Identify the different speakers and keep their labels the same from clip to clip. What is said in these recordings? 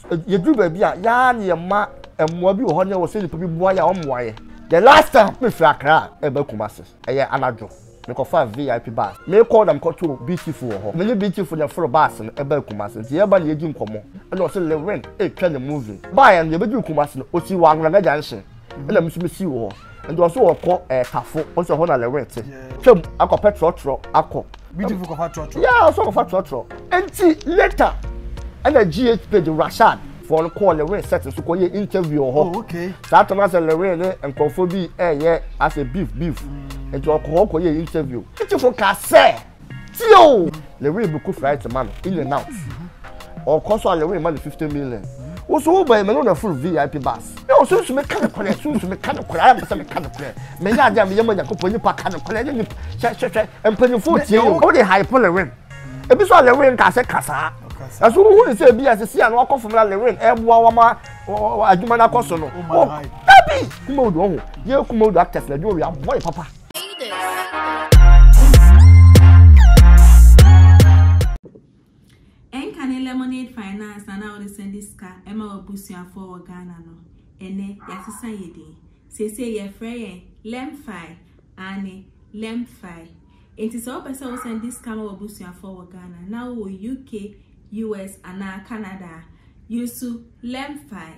Speaker 1: Yɛduru baabi a, yɛn ara na yɛma mmoa bi wɔ hɔ na ɛwɔ sɛ nipa bi boa yɛ a ɔmmoa yɛ. The last time mefiri Accra ɛreba Kumasi, ɛyɛ anadwo, mekɔfaa VIP bus. Mekɔ na mekɔtoo Beautiful wɔ hɔ. Me ne Beautiful na ɛforo bus no ɛbaa Kumasi. Nti yɛreba na yɛredi nkɔmmɔ. Ɛna ɔse Lewin retwa ne movie. Baeɛ no yɛbɛduru Kumasi no, ɔsii wɔ Anwonanga Junction. Ɛna me nso mesii wɔ hɔ. Nti ɔse ɔrekɔ ɛɛ Tafo, ɔse ɛhɔ na Lewin te. Twam akɔpɛ trɔtrɔ akɔ.
Speaker 2: Beautiful kɔfa trɔtrɔ.
Speaker 1: Yeah, ɔsɛ ɔkɔfa trɔtrɔ. Nti later ɛna GH page Rashad foɔ no kɔɔ Lewin set nso kɔyɛ interview wɔ hɔ.
Speaker 2: Oh, okay.
Speaker 1: Saa tɛm asɛ Lewin ne nkurɔfoɔ bi ɛyɛ asɛ beef beef. Nti ɔkɔ hɔ kɔyɛ interview. Beautiful ka sɛ tie o. Lewin buku flight ma no in and out. Ɔkɔ so a Lewin ma no 50 million. Wo so wo ba yi me no na full VIP bus. Ɛ o sunsun mi ka nokorɛ sunsun mi ka nokorɛ ayɛ mpɛ sɛ mi ka nokorɛ mɛ nyɛ adeɛ a mi yɛ ma Nyankopɔn nipa ka nokorɛ ne nipa hwɛ hwɛ hwɛ mpanyinfoɔ tie o o de hype Lewin ebi so a Lewin ka sɛ kasaa ɛso wohu ne sɛ ebi a sisi a na wakɔ fam na Lewin ɛboa wɔn ma adwuma no akɔ so no o dabi Kumawood ɔho yɛ Kumawood actors na adwuma wi aboa yɛ papa.
Speaker 3: Ɛnka ne Lemonade Finance na na wode sɛnde sika ma w'abusuafoɔ wɔ Ghana no, ɛnnɛ yɛasesa yɛn din. Seesei yɛfrɛ yɛn Lemfi, aane, Lemfi. Enti sɛ wopɛ sɛ wosɛnde sika ma w'abusuafoɔ wɔ Ghana na wowɔ UK, US anaa Canada a, use Lemfi.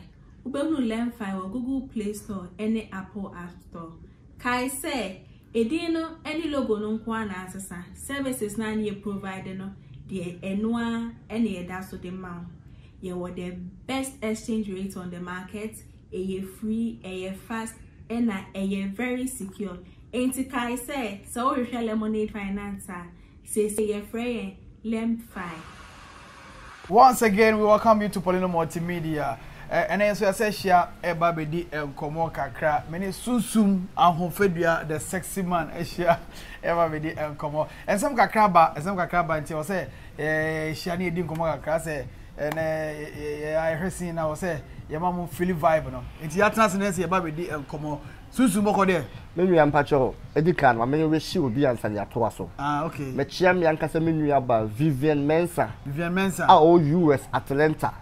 Speaker 3: Wobɛhunu Lemfi wɔ Google Play Store ne Apple App Store. Kae sɛ, edin no ne logo no nko ara na asesa, services no a na yɛ provide no deɛ ɛno ara na yɛda so de ma wo. Yɛwɔ the best exchange rate on the market, ɛyɛ free, ɛyɛ fast, ɛna ɛyɛ very secure. Enti kae sɛ, sɛ wohwehwɛ Lemonade Finance a, Seesei yɛfrɛ yɛn Lemfi.
Speaker 2: Once again we welcome you to Paulino Multimedia. Ɛnɛ nso yɛsɛ ahyia ɛba abɛdi nkɔmmɔ kakra. Me ne Sunsum Ahofadua the sexy man ahyia ɛba abɛdi nkɔmmɔ. Nsɛm kakra ba, nsɛm kakra ba nti ɛwɔ sɛ yɛhyia ne yɛdi nkɔmmɔ kakra sɛ ɛnɛ yɛhwɛ scene na ɛwɔ sɛ yɛma mo feel vibe no. Nti yɛatena ase na ɛsɛ yɛba abɛdi nkɔmmɔ. Sunsum bɔkɔ deɛ.
Speaker 1: Me nua mpakyɛw edi kan ma me wihye obi ansa na yɛatoa so.
Speaker 2: Ah okay.
Speaker 1: Mekyea me ankasa me nua baa Vivian Mensah.
Speaker 2: Vivian Mensah.
Speaker 1: A ɔwɔ US Atlanta.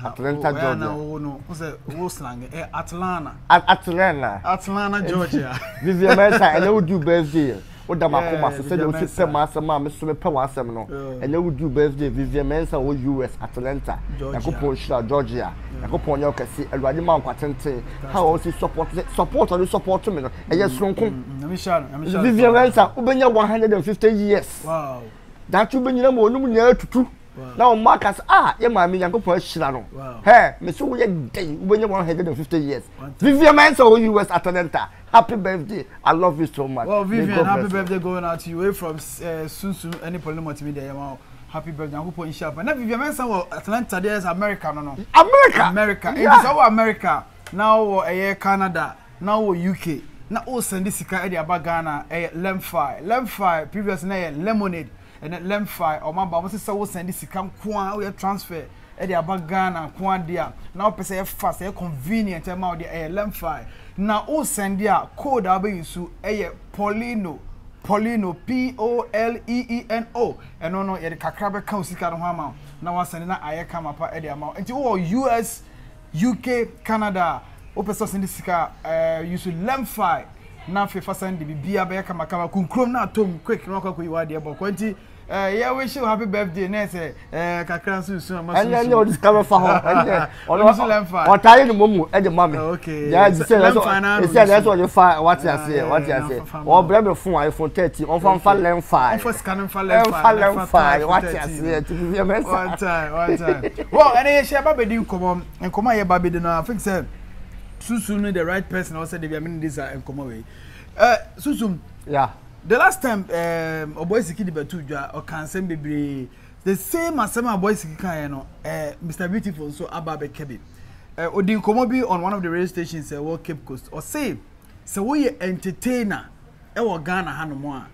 Speaker 1: Atlanta
Speaker 2: oh,
Speaker 1: Georgia.
Speaker 2: Na wo no, wo sɛ wo slang eh Atlanta.
Speaker 1: Atlanta.
Speaker 2: Atlanta Georgia.
Speaker 1: Vivian Mensah ɛnɛ wo du birthday. Wo da m'akoma so sɛdeɛ wosi pɛ m'asɛm a me so mepɛ w'asɛm no. Ɛnɛ wo du birthday Vivian Mensah wɔ US Atlanta. Nyankopɔn nhyira Georgia. Nyankopɔn nyɛ wo kɛse. Awurade ma wo nkwa tenten. How a wosi support support ɔde support me no ɛyɛ soronko. Vivian Mensah wobɛnya 150 years.
Speaker 2: Wow.
Speaker 1: Daakye wobɛnyina ma wɔnom nyinaa atutu. Na wɔn mma aka sɛ ah yɛ maame Nyankopɔn ahyira no. Hɛ mese woyɛ dɛn wobɛnya 150 years. Vivian Mensah wɔ US Atlanta. Happy birthday I love you so much.
Speaker 2: Well Vivian happy birthday going out to you away from uh, Sunsum ɛne Paulina Multimedia yɛ ma happy birthday Nyankopɔn nhyira pa na Vivian Mensah wɔ Atlanta deɛ ɛsɛ America no no.
Speaker 1: America.
Speaker 2: America nti sɛ wɔ America na wɔ ɛyɛ Canada na wɔ UK na o send sika ɛde aba Ghana ɛyɛ Lemfi Lemfi previous na ɛyɛ Lemonade ɛnɛ Lemfi ɔmo aba ɔmo sɛ sɛ wo send sika nkoa woyɛ transfer de aba Ghana nko ara deɛ a, na wopɛ sɛ ɛyɛ fast, ɛyɛ convenient ɛma wo deɛ, ɛyɛ Lemfi. Na wo sɛnde a, code a wobɛ use ɛyɛ Paulino, Paulino, P-O-L-E-E-N-O, ɛno no yɛde kakra bɛka wo sika no ho ama wo, na wasɛnde na ayɛ kama pa de ama wo. Nti wowɔ US, UK, Canada a, wopɛ sɛ ɔsɛnde sika a, ɛɛ use Lemfi, na afei fa sɛnde, biribiara bɛyɛ kamakama, kunkurom na atom quick na wakɔ akɔyi w'adeɛ bɔkɔ. Nti Eh, yɛ wish you happy birthday na ɛsɛ eh, kakra nso nsu ama
Speaker 1: sunsun. Ɛnyɛ ɛnyɛ ɔde sika bɛfa hɔ ɛnyɛ ɔno ɔtaa yɛ ne momu ɛde ma mi.
Speaker 2: Okay.
Speaker 1: Yɛ ɛdi sɛ ɛsɛ ɛsɛ ɛsɛ ɔde fa wate aseɛ wate aseɛ ɔbrɛ mi fon iPhone 13 ɔnfa nfa lɛnfa.
Speaker 2: Ɔnfa sika no nfa lɛnfa.
Speaker 1: Ɛnfa lɛnfa wate aseɛ ti fi ɛmɛ sa.
Speaker 2: One time one time. Well ɛnna yɛ hyɛ ba bɛ di nkɔmɔ nkɔmɔ a yɛ ba bɛ di no I think sɛ sunsun no the right person ɔsɛ de bi a mi ni di sa nkɔmɔ wei. Ɛ sunsun.
Speaker 1: Yeah.
Speaker 2: The last time um, Ɔbɔe Siki de bɛto dwa, ɔka nsɛm bebree. The same asɛm a Ɔbɔe Siki kaeɛ no, eh, Mr. Beautiful nso aba abɛka bi. Eh, ɔdi nkɔmmɔ bi on one of the radio stations ɛwɔ Cape Coast. Ɔse, sɛ woyɛ entertainer ɛwɔ Ghana hanom a,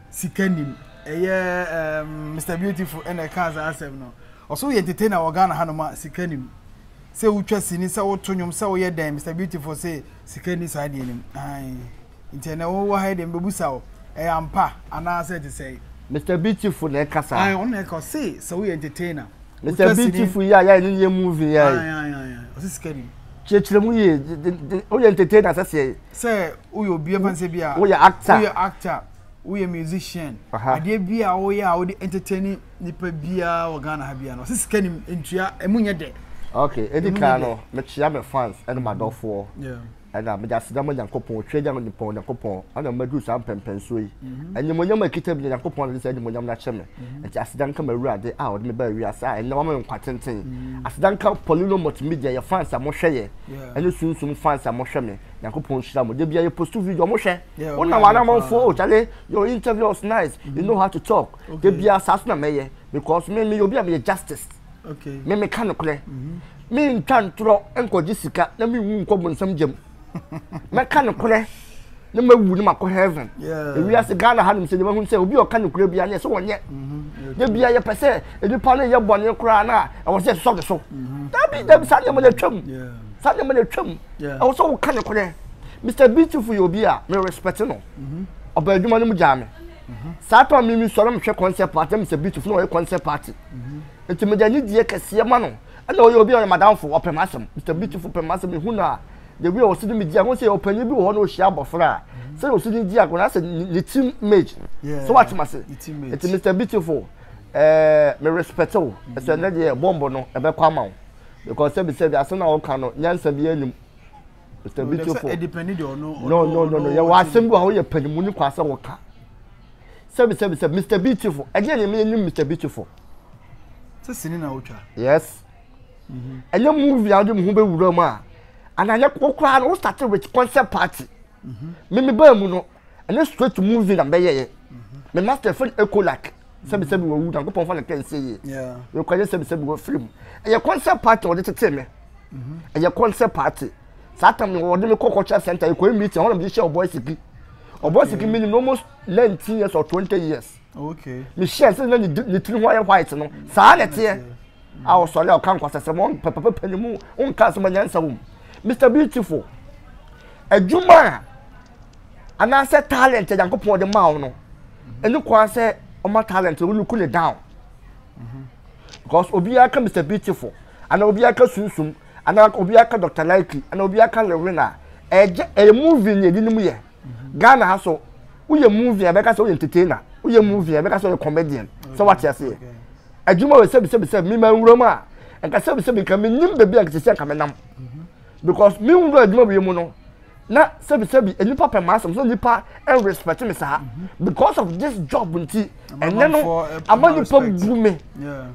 Speaker 2: sika nim. Ɛyɛ um, Mr. Beautiful ɛna ɛkaa saa asɛm no. Ɔse woyɛ entertainer wɔ Ghana hanom a, sika nim. Sɛ wotwa sini, sɛ woto nnwom, sɛ woyɛ dɛn, Mr. Beautiful se sika ni saa deɛ nim. Aye. Nti ɛnɛ wo wɔ ha yi deɛ mebɛbusa wo, ɛyɛ ampa anaa sɛ ɛte sɛn?
Speaker 1: Mister Beautiful na ɛka saa.
Speaker 2: Ae, ɔno na ɛka, ɔse sɛ woyɛ entertainer.
Speaker 1: Mr Beautiful yi a yɛayɛ ne yɛ movie yɛ yi.
Speaker 2: Ɔsi sika nim.
Speaker 1: Kyerɛkyerɛ mu yie, woyɛ entertainer sɛ sɛ.
Speaker 2: Sɛ woyɛ obi ɛfa nsɛ bi a.
Speaker 1: Woyɛ actor.
Speaker 2: Woyɛ actor, woyɛ musician. Adeɛ bi a woyɛ a wode entertain nipa biara wɔ Ghana ha biara no, ɔsi sika nim ntua emu nyɛ dɛ.
Speaker 1: Okay, edi kan no, mekyia me fans ɛne m'adɔfoɔ. Yeah. Ɛna mede aseda ma Nyankopɔn, Otwa Agya no Nipɔn Nyankopɔn, ɛna maduru saa mpɛnpɛnsoɔ yi. Animuonyam a ɛkita me nyinaa, Nyankopɔn na ɔde saa animuonyam no akyɛ me. Nti aseda nka m'Awurade a ɔde me baa wiase a ɛnnɛ wama me nkwa tenten. Aseda nka Paulino Multimedia, yɛ fans a mohwɛ yɛ, ɛne Sunsum fans a mohwɛ me. Nyankopɔn nhyira mo. Da biara yɛ post video, wɔhwɛ. Wonam a na amanfoɔ, oh Charlie, your interview was nice, you know how to talk. Da biara saa so na mɛyɛ because me meyɛ obi a meyɛ justice. Me meka nokorɛ. Mentwa ntorɔ nkɔgye sika na menwu nkɔ bonsam gya mu. Mɛka nokorɛ na mawu na makɔ heaven. Ewiase Ghana hanom sɛ mahu sɛ obi a ɔka nokorɛ biara ne ɛsɛ wɔnyɛ. Mm-hmm. Da biara yɛpɛ sɛ nipa no yɛ bɔne koraa na ɛwɔ sɛ ɛsosɔ ne so. Mm-hmm. Dabi dabi saa nneɛma no atwam. Saa nneɛma no atwam. Ɛwɔ sɛ woka nokorɛ. Mr Beautiful yɛ obi a me respect no. Mm-hmm. Ɔba adwuma no mu gyaa me. Saa tɔn mi mi sɔrɔ mehwɛ concert party na Mr Beautiful na ɔyɛ concert party. Nti mede anidie kɛseɛ ma no. Ɛna ɔyɛ obi a ɔyɛ madamfo, ɔpɛ m'asɛm. Mister Beautiful pɛ m'asɛm, mehu no a, the way ɔsi ne me di agorɔ, sɛ ɔpanyin bi wɔ hɔ na ɔhyia abɔfra a, sɛdeɛ ɔsi ne di agorɔ no, asɛ ne team mate. So wate m'ase? Nti Mister Beautiful, ɛɛ, me respect wo. Ɛsɛ ɛnɛ deɛ bɔmbo no, ɛbɛkɔ ama wo. Because sɛbi sɛbi, asɛm na ɔka no, nyansa bi anim. Mister Beautiful. No, no, no, no. Yɛwɔ asɛm bi wɔ hɔ, woyɛ panyin mu ne kwan sɛ wɔka. Sɛbi sɛbi sɛbi Mr Beautiful ɛdeɛ na ɛma yɛnim Mr Beautiful.
Speaker 2: Sɛ sini na wotwa.
Speaker 1: Yes. Mhm. Ɛnyɛ movie a wode mu ho bɛwura mu a anaa nyɛ wo koraa no wo start with concept party. Mhm. Me me baa mu no ɛnyɛ straight movie na mbɛyɛyɛ. Mhm. Me master fɛn Ecolak sɛbi sɛbi wɔwu Nyankopɔn fa ne kɛ nsie yie. Yɛkɔ ɛnyɛ sɛbi sɛbi wɔ firi mu. Ɛyɛ concept party wɔde tetee me. Ɛyɛ concept party. Saa tam no wɔde me kɔ culture center yɛkɔyɛ meeting hɔ na mede hyɛ ɔbɔ asiki. Ɔbɔ asiki menim no almost 19 years or 20 years.
Speaker 2: Okay.
Speaker 1: Mehyia sɛ na ne tiri ho ayɛ white no saa na ɛteɛ. A ɔsɔre a ɔka nkwasasɛm wɔn pɛpɛpɛpɛ ne mu nka asɛm a nyansa wɔ mu. Mr Beautiful adwuma a anaasɛ talent a Nyankopɔn de maa wo no ɛne kwan sɛ ɔma talent no look ne down. Because obiara ka Mr Beautiful anaa obiara ka sunsum anaa obiara ka Dr. Likey anaa obiara ka Lewin a ɛgye ɛyɛ movie ne ebinom yɛ. Ghana ha so woyɛ movie a bɛka sɛ woyɛ entertainer woyɛ movie a bɛka sɛ woyɛ comedian sɛ wate aseɛ adwuma wɔ sɛbi sɛbi sɛ mema nwura mu a nka sɛbi sɛbi nka menim baabi a nka sɛ nka menam because me nwura adwuma wei mu no na sɛbi sɛbi nnipa pɛ m'asɛm so nnipa respect me saa because of this job nti ɛnɛ no ama nnipa bu me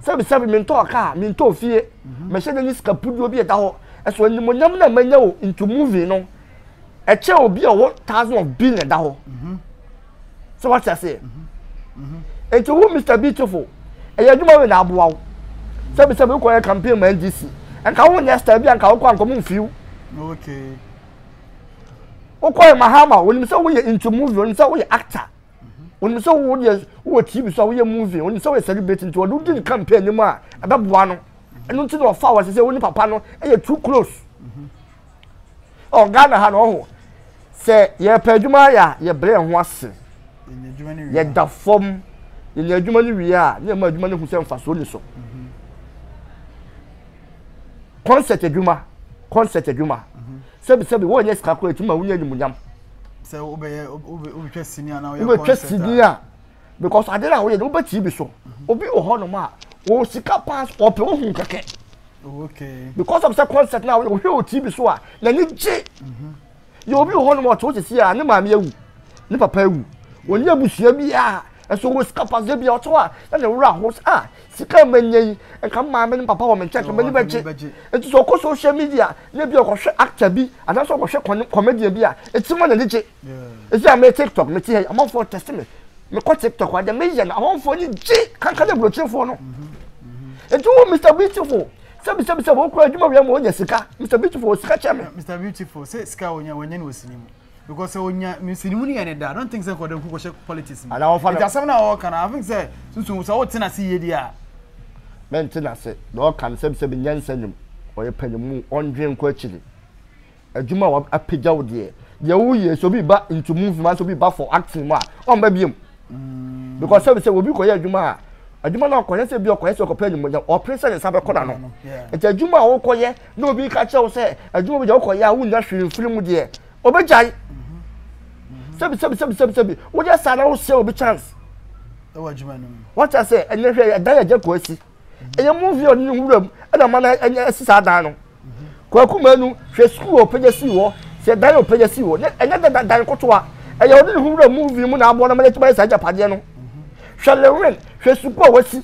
Speaker 1: sɛbi sɛbi mentɔɔ kaa mentɔɔ fie mehyɛ n'ani sika puduo bi ɛda hɔ ɛso animonyam na manya wɔ into movie no ɛkyɛ obi a ɔwɔ thousand of billion da hɔ sɛ wate aseɛ nti wo mr beautiful ɛyɛ adwuma wei na aboa wo sɛbi sɛbi wokɔ yɛ campaign ma ndc nka wo nyɛ star bi a nka wokɔ anka mo mfiw wokɔ yɛ mahama onim sɛ woyɛ into movie onim sɛ woyɛ actor onim sɛ wo deɛ wowɔ tv so a woyɛ movie onim sɛ woyɛ celebrity nti ɔde wodi ne campaign anim a ɛbɛboa no ɛno nti na ɔfa wɔ sɛ sɛ wo ne papa no ɛyɛ too close. Ɔ Ghana ha no ɔho sɛ yɛpɛ adwuma ayɛ a yɛbrɛ yɛn ho ase yɛda fam yɛnya adwuma no wie a ne yɛma adwuma no hu sɛ mfasoɔ ni so concert adwuma concert adwuma sɛbi sɛbi wɔnyɛ sika koraa ɛtumi ma wonya animuonyam
Speaker 2: sɛ wobɛyɛ wobɛtwa sini a na woyɛ
Speaker 1: wobɛtwa sini a because ade na woyɛ no wobɛ tv so obi wɔ hɔnom a wɔ sika paa ɔpɛ wohu kɛkɛ
Speaker 2: Okay.
Speaker 1: Because of sɛ concert na wohwɛ wɔ TV so a n'ani gye. Mhm. Yɛ obi wɔ hɔnom ɔte wo sisi a ne maame awu, ne papa awu. Wɔnyɛ abusua biara. Ɛso wɔ sika pa sɛ bi a ɔte hɔ a na ne werɛ aho sɛ ah sika a manya yi nka maame ne papa wɔ me nkyɛn nka m'ani bɛgye. Nti sɛ ɔkɔ social media na bi ɔkɔhwɛ actor bi anaasɛ ɔkɔhwɛ comedian bi a ɛti ma n'ani gye. Ɛsi a me TikTok mete ha yi amanfoɔ tɛste me. Mekɔ TikTok a deɛ meyɛ no amanfoɔ ani gye kankan ne aburokyerefoɔ no. Nti wo Mr Beautiful sɛbi sɛbi sɛ wɔkura adwuma wia ma wɔnya sika Mr Beautiful wɔ sika kyɛ me.
Speaker 2: Mr Beautiful sɛ sika wɔnya wɔnya no wɔ sini mu because sɛ wɔnya me sini mu no yɛ ne da I don't think sɛ nkɔdɛ nko kɔhyɛ politics mu.
Speaker 1: Ana wɔfa
Speaker 2: no. Nti asɛm no a wɔka no I think sɛ sunsun sɛ wote n'ase yie deɛ a.
Speaker 1: Mɛnte n'ase na ɔka no sɛbi sɛbi nyansa nim ɔyɛ panyinmu ɔndwen nkɔ akyiri. Adwuma a wapagya wo deɛ, deɛ woyɛ sɛ obi ba into movie mu anaasɛ obi ba for acting mu a, ɔmba biom. Mm. Because sɛ sɛ obi kɔyɛ adwuma a, Adwuma no a ɔkɔyɛ sɛ bi ɔkɔyɛ sɛ ɔkɔpɛ animuonyam, ɔpere sɛ ne nsa bɛkɔ n'ano. Nti adwuma a wokɔyɛ na obi ka kyerɛ wo sɛ adwuma bi deɛ wokɔyɛ a wonnya hwee mfiri mu deɛ, ɔbɛgyae. Sɛbi sɛbi sɛbi sɛbi sɛbi, woyɛ saa na wosɛ obi chance.
Speaker 2: Ɛwɔ adwuma no mu.
Speaker 1: Wɔte sɛ ɛnyɛ hwɛ ɛdan yɛ gya kɔ asi. Ɛyɛ movie a ɔde ne wura mu ɛna ma no ɛnyɛ asi saa dan no. Kwaku Manu hwɛ sukuu a ɔpɛgya sii hɔ, sɛ dan a ɔpɛgya sii hɔ, ɛnyɛ dɛ dan kotoa, ɛyɛ ɔde ne ho wura movie mu na aboa no ma no atumi ayɛ saa agyapadeɛ no. Hwɛ Lewin, hwɛ sukuu a wasi.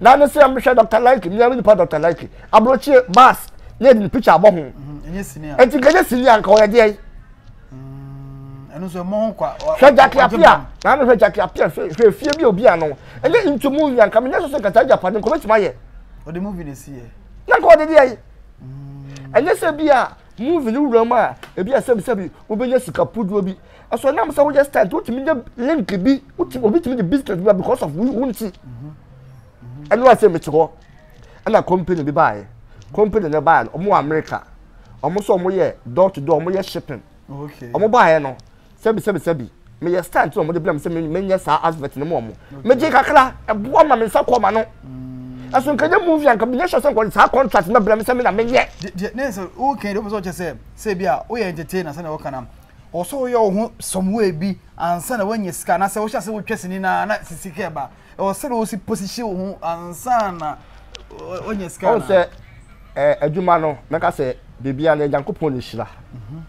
Speaker 1: Na ne sɛ mehwɛ Dr. Like, mmea me nipa Dr. Like, aburokyire bus na yɛde ne picture abɔ ho. Nti nka nyɛ sini a nka ɔyɛ deɛ. Hwɛ Jackie Appiah, na no hwɛ Jackie Appiah, hwɛ fie bi obi ano. Ɛnyɛ into movie anka menyɛ sɛ sɛ nka saa agyapadeɛ nka ɔbɛtumi ayɛ.
Speaker 2: Ɔde movie na esi yɛ.
Speaker 1: Na nka ɔde deɛ yi. Ɛnyɛ sɛ bi a movie no wura mu a ebi a sɛbi sɛbi wobɛnya sika puduo bi. Ɛso ɛnam sɛ woyɛ stunt wotumi nya link bi wotumi obi tumi de business bi ba because of wo nti. Ɛno a sɛ mete hɔ ɛna company bi baeɛ. Company no baeɛ no wɔn wɔ America. Wɔn nso wɔn yɛ door to door wɔn yɛ shipping. Wɔn baeɛ no Sɛbi sɛbi sɛbi, meyɛ star nti na wɔde brɛ me sɛ menyɛ saa advert no ma wɔn. Megye kakra, ɛboa ma me nsa kɔ ma no. Ɛso nka nyɛ movie anka menyɛ sure sɛ nka saa contract no bɛbrɛ me sɛ me na menyɛ.
Speaker 2: Deɛ ne sɛ woka deɛ wopɛ sɛ ɔkyɛ sɛ sɛ bi a woyɛ entertainer sɛdeɛ wɔka no ɔwɔ sɛ woyɛ wo ho some way bi ansa na woanya sika anaasɛ wohyɛ ase wotwa sini na na sika ɛba ɛwɔ sɛ wosi position wo ho ansa na woanya sika
Speaker 1: Ɔn sɛ adwuma no mɛka sɛ biribiara no Nyankopɔn na ɛhyira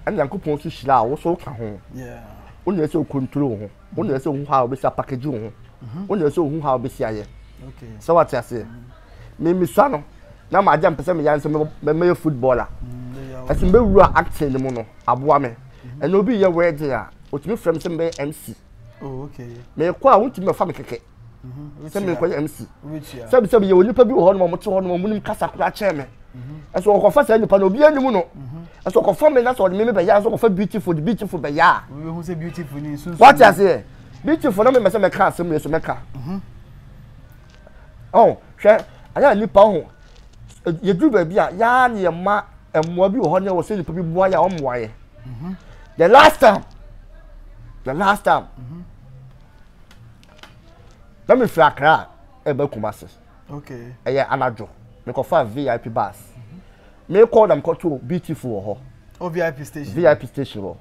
Speaker 1: ɛna Nyankopɔn nso hyira a wo so woka ho. Wo na ɛsɛ wokontro wo ho, wo na ɛsɛ wohu how wobɛsi apakagye wo ho, wo na ɛsɛ wohu how wobɛsi ayɛ. Sɛ wate aseɛ, me mesua no na magya mpɛ sɛ meyɛ sɛ mɛyɛ footballer. Ɛsɛ mɛwura acting no mu no aboa me. Ɛna obi yɛ wedding a ɔtumi frɛ me sɛ mɛyɛ MC. Mekɔ a wontumi mɛfa me kɛkɛ sɛ menkɔyɛ MC. Sɛbi sɛbi yɛwɔ nipa bi wɔ hɔ nom a wɔte hɔ nom a wɔnim kasa koraa kyɛn me. Ɛso ɔkɔfa saa nipa no obiara nim no. Ɛso ɔkɔfa me na sɛ ɔde me bɛyɛ a sɛ ɔkɔfa beautiful de beautiful bɛyɛ a. Wate aseɛ? Beautiful na memmɛ sɛ mɛka asɛm wei so mɛka. Ɔn hwɛ ayɛ a nipa ho yɛduru baabi a yaa ne yɛma mmoa bi wɔ hɔ ne ɛwɔ sɛ nipa bi boa yɛ a ɔmmoa yɛ. The last time the last time na mefiri Accra ɛba Kumasi. Ɛyɛ anadwo mekɔfaa VIP bus. Mekɔ na mekɔtoo Beautiful wɔ hɔ.
Speaker 2: Oh, VIP station.
Speaker 1: VIP station hɔ.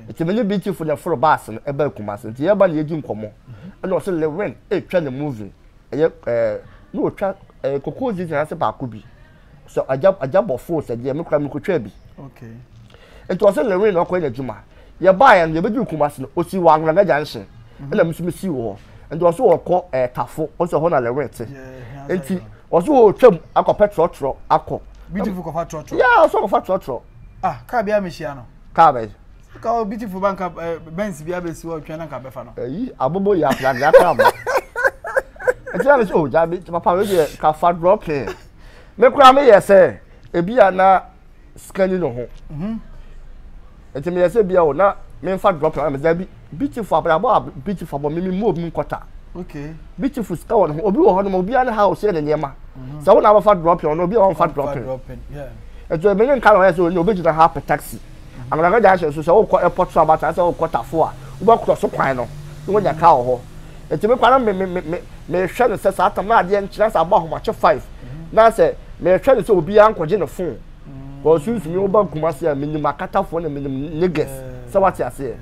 Speaker 1: Nti me ne Beautiful na ɛforo bus no ɛbaa Kumasi. Nti yɛba na yɛdi nkɔmmɔ. Ɛna ɔsɛ Lewin ɛretwa ne movie. Ɛyɛ ɛɛ na ɔtwa ɛɛ koko season ase baako bi. Sɛ agya agya bɔfo sɛ deɛ me kora mekɔtwaa bi. Nti ɔsɛ Lewin na ɔkɔyɛ n'adwuma. Yɛbaeɛ no yɛbɛduru Kumasi no ɔsi wɔ Anloga junction. Ɛna me nso mesi wɔ hɔ. Nti ɔsɛ ɔkɔ ɛɛ Tafo ɔsɛ hɔ na Lewin te. Nti ɔsɛ ɔretwam akɔpɛ trɔtrɔ akɔ.
Speaker 2: Beautiful kɔfa trɔtrɔ.
Speaker 1: Yeah ɔsɛ ɔkɔfa trɔtrɔ.
Speaker 2: Ah kaa bi a mehyia no.
Speaker 1: Kaa bɛyi.
Speaker 2: Kaa beautiful ba nka eh, Benz bi abɛsi hɔ twɛn na nka bɛfa no.
Speaker 1: Ɛyi abobo yɛ apragra kaa ba. Nti na mesɛ oh gya papa wei deɛ ka fa dropping. Me koraa meyɛ sɛ ebi a na sika ni ne ho. Nti meyɛ sɛ bia o na memfa drop na meda bi beautiful abrabɔ a beautiful abɔ me mu obi nkɔta.
Speaker 2: Okay.
Speaker 1: Beautiful sika wɔ ne ho obi wɔ hɔ nom obi ne house yɛ ne nneɛma. Sɛ wo na abɛfa drop ɔno obi a ɔmfa drop. Nti me ne nka na ɔyɛ sɛ obi gyina ha pɛ taxi. Anwonaka junction so sɛ wokɔ airport so abata sɛ wokɔ tafo a wobɛkorɔ so kwan no na wonya kaa wɔ hɔ. Nti me kwan no me me me mehwɛ no sɛ saa tam na adeɛ nkyerɛ sɛ abɔ ahomakye 5 na sɛ mehwɛ no sɛ obiara nkɔgye ne phone. Wɔn sunsum yi woba Kumasi a menim akatafoɔ na menim niggas sɛ wate aseɛ.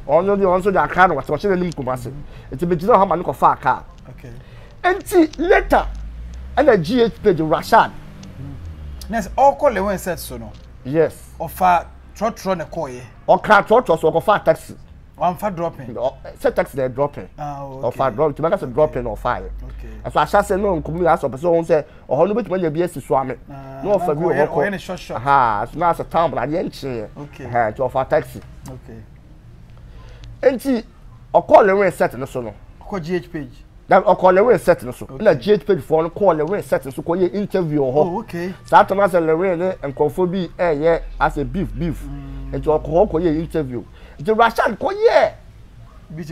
Speaker 1: Ɔno deɛ ɔno nso de akra na wɔte ɔhyɛ n'anim Kumasi. Nti megyina hɔ ma no kɔfaa kaa. Nti later ɛna GH page Rashad.
Speaker 2: Na sɛ ɔkɔ Lewin set so no.
Speaker 1: Yes.
Speaker 2: Ɔfa trɔtrɔ na ɛkɔɔyɛ.
Speaker 1: Ɔka trɔtrɔ so ɔkɔfaa taxi.
Speaker 2: Wamfa dropping.
Speaker 1: Sɛ taxi na dropping.
Speaker 2: Ah, okay.
Speaker 1: Ɔfa drop nti mɛka sɛ dropping na ɔfaeɛ. Ɛso ahyɛ no nkɔmɔ yɛ asɛ ɔpɛ sɛ ɔhu sɛ ɔhɔ no bɛtumi anya bi asi so ame
Speaker 2: ah,
Speaker 1: na ɔfa bi wɔ hɔ kɔ ha so na asɛ town na adeɛ nkyeeɛ nti ɔfa taxi nti ɔkɔɔ lewin set no so no
Speaker 2: ɔkɔ gh page
Speaker 1: na ɔkɔɔ lewin set no so na gh page foɔ no kɔɔ lewin set no so kɔyɛ interview wɔ hɔ
Speaker 2: oh,
Speaker 1: saa tɔm asɛ lewin ne nkurɔfoɔ bi ɛyɛ asɛ beef beef mm. nti ɔkɔ hɔ kɔyɛ interview nti rashad kɔyɛ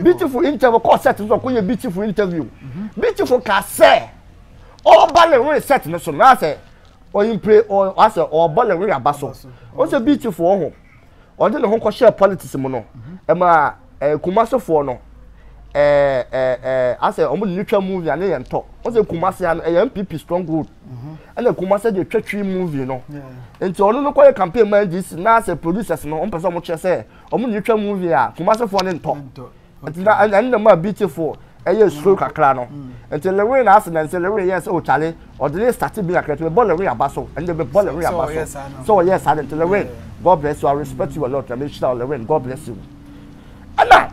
Speaker 1: beautiful interview kɔɔ set no so ɔkɔyɛ beautiful interview mm-hmm. beautiful ka sɛ ɔreba ne were set no so no asɛ ɔyimpire asɛ ɔrebɔ ne were aba so ɔsɛ beautiful ho ɔde ne ho kɔhyɛ politics mu no ɛma ɛɛ kumasefoɔ no ɛɛ ɛɛ ɛɛ asɛ wɔn de ne twa movie ane yɛn tɔ. Ɔsɛ Kumasi ano ɛyɛ NPP stronghold. Ɛna Kumasi de twa twi movie no. Nti ɔno no kɔyɛ campaign ma NDC na sɛ producers no wɔn pɛ sɛ wɔn kyerɛ sɛ wɔn na etwa movie a Kumasi foɔ ne ntɔ. Nti na ɛna na ma beautiful ɛyɛ suro kakra no. Nti Lewin na ase na nti Lewin yɛ sɛ ɔkyale ɔde ne start bi kakra nti mebɔ Lewin aba so ɛnna mebɔ Lewin aba so sɛ ɔyɛ saa nti Lewin God bless you I respect you a lot na mehyira wo Lewin God bless you. Ɛna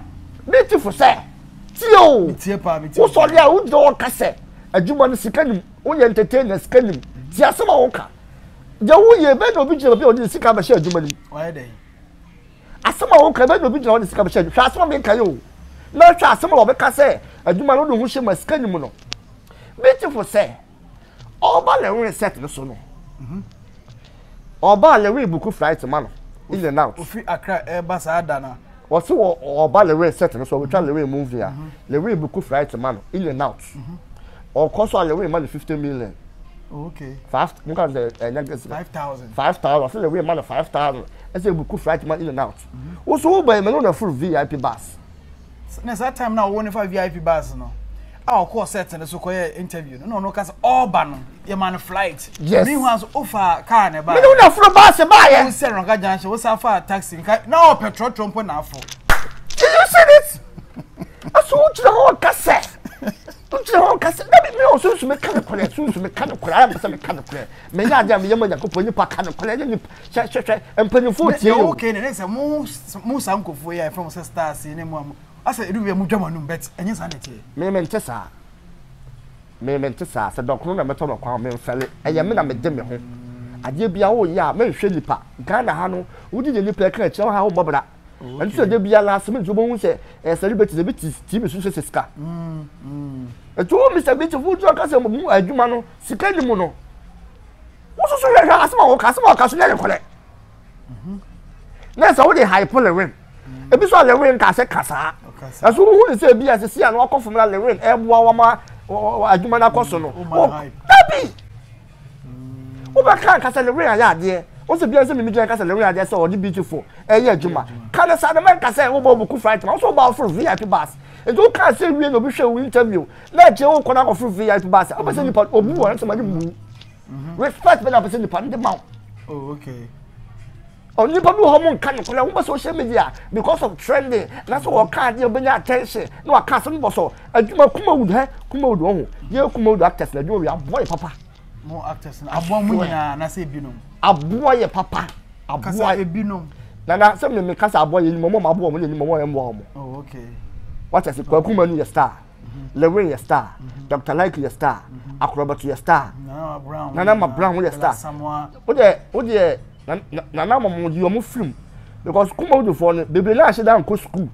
Speaker 1: beautiful sɛ tie o wosɔre a wogyina hɔ ka sɛ adwuma no sika nim woyɛ entertainer sika nim tie asɛm a woka deɛ woyɛ bɛn na obi gyina baabi a ɔde ne sika bɛhyɛ adwuma no mu asɛm a woka bɛn na obi gyina hɔ de sika bɛhyɛ adwuma hwɛ asɛm a meka yɛ o na hwɛ asɛm a wɔbɛka sɛ adwuma no wode ho hyɛ ma sika nim no beautiful sɛ Ɔba Lewin set no so no. Ɔba Lewin buku flight ma no in and out.
Speaker 2: Ofi Accra ɛba saa da na.
Speaker 1: Wɔsi wɔ ɔba Lewin set no so ɔbɛtwa Lewin movie a Lewin buku flight ma no in and out. Ɔkɔ so a Lewin ma no 50 million.
Speaker 2: Oh, okay.
Speaker 1: Five, mo ka sɛ ɛnyɛ gɛsi.
Speaker 2: 5,000.
Speaker 1: 5,000. Ɔsi Lewin ma no 5,000. Ɛsɛ buku flight ma in and out. Woso wo ba yi mɛ no na full VIP bus.
Speaker 2: Na saa time na ɔwɔ ne fa VIP bus no a ɔkɔɔ set no so kɔyɛ interview no na ɔno ka sɛ ɔreba no yɛma no flight.
Speaker 1: Yes.
Speaker 2: Meanwhile so ofa car na ɛbaeɛ.
Speaker 1: Mene wo na foro bus baeɛ.
Speaker 2: Wo sɛ Ronka junction wo sa fa taxi nka na ɔpɛ trɔtrɔ mpo na afo.
Speaker 1: Did you see this? Aso wo gyina hɔ ka sɛ wo gyina hɔ ka sɛ dabi mi ɔ sunsun mi ka no korɛ sunsun mi ka no korɛ ayɛ mi sɛ mi ka no korɛ mɛ nyɛ adeɛ a mi yɛ ma Nyankopɔn nipa ka no korɛ ɛnyɛ nipa hwɛ hwɛ hwɛ mpanyinfoɔ tie
Speaker 2: o. Okay ne sɛ mo mo saa nkurɔfoɔ yi a yɛfrɛ mo sɛ stars yi ne mo a mo asɛ edu bi a mo dwa mo anum but ɛnyɛ saa na ɛteɛ.
Speaker 1: Me me nte saa me me nte saa sɛ dɔkono na mɛtɔ no kwan me nfɛle ɛyɛ me na me de me ho adeɛ bi a woyɛ a menhwɛ nipa Ghana ha no wodi deɛ nipa ɛka akyerɛ wo ha wommɔ bra ɛno sɛ da biara last minute wobɛhu sɛ ɛyɛ celebrities ebi te TV so sɛ sika ɛti wo Mr. Beautiful wogyina ka sɛ mu adwuma no sika ni mu no wososo hwɛ hwɛ asɛm a wɔka asɛm a wɔka so nyɛ nokorɛ na sɛ wode hype lewin ebi so a lewin ka sɛ ka saa ɛso wohu ne sɛ ebi a sisi a na wakɔ fam na lewin ɛboa wama adwuma no akɔ so no dabi wobɛka nka sɛ lewin ayɛ adeɛ wo sɛ bia sɛ mimi gyina ka sɛ lewin adeɛ sɛ ɔde beautiful ɛyɛ adwuma ka ne saa na mɛnka sɛ wobɔ buku flight ma wo sɛ wobɔ aforo vip bus nti woka sɛ wie na obi hwɛ wo interview na akyire wokɔ no akɔforo vip bus wopɛ sɛ nipa obu wɔ ne sɛ ma ne mu respect bɛ na pɛ sɛ nipa no de ma wo.
Speaker 2: Oh, okay.
Speaker 1: Onipa bi wɔ hɔ mo nka no koraa wobɛ social media because of trending na sɛ wɔka adeɛ wobɛnya attention na waka asɛm bɔ so adwuma Kumawood hɛ Kumawood wɔ ho yɛ Kumawood actors na adwuma wi aboa yɛ papa.
Speaker 2: Mo actors na aboa mo nyinaa na sɛ ebinom.
Speaker 1: Aboa yɛ papa. Aboa
Speaker 2: kasa ebinom.
Speaker 1: Na na sɛ me me kasa aboa yɛ enim ɔmo aboa ɔmo na enim ɔmo ɛmmoa ɔmo.
Speaker 2: Oh okay.
Speaker 1: Wata sɛ Kwaku Manu yɛ star. Lewin yɛ star, Dr. Like yɛ star, Akorɔbɛto yɛ star, Nana Ma Brown yɛ star. Wo deɛ wo deɛ Nana ma mo yi ɔmo firim because Kumawoodfoɔ no bebree naa ahyɛ da nkɔ sukuu.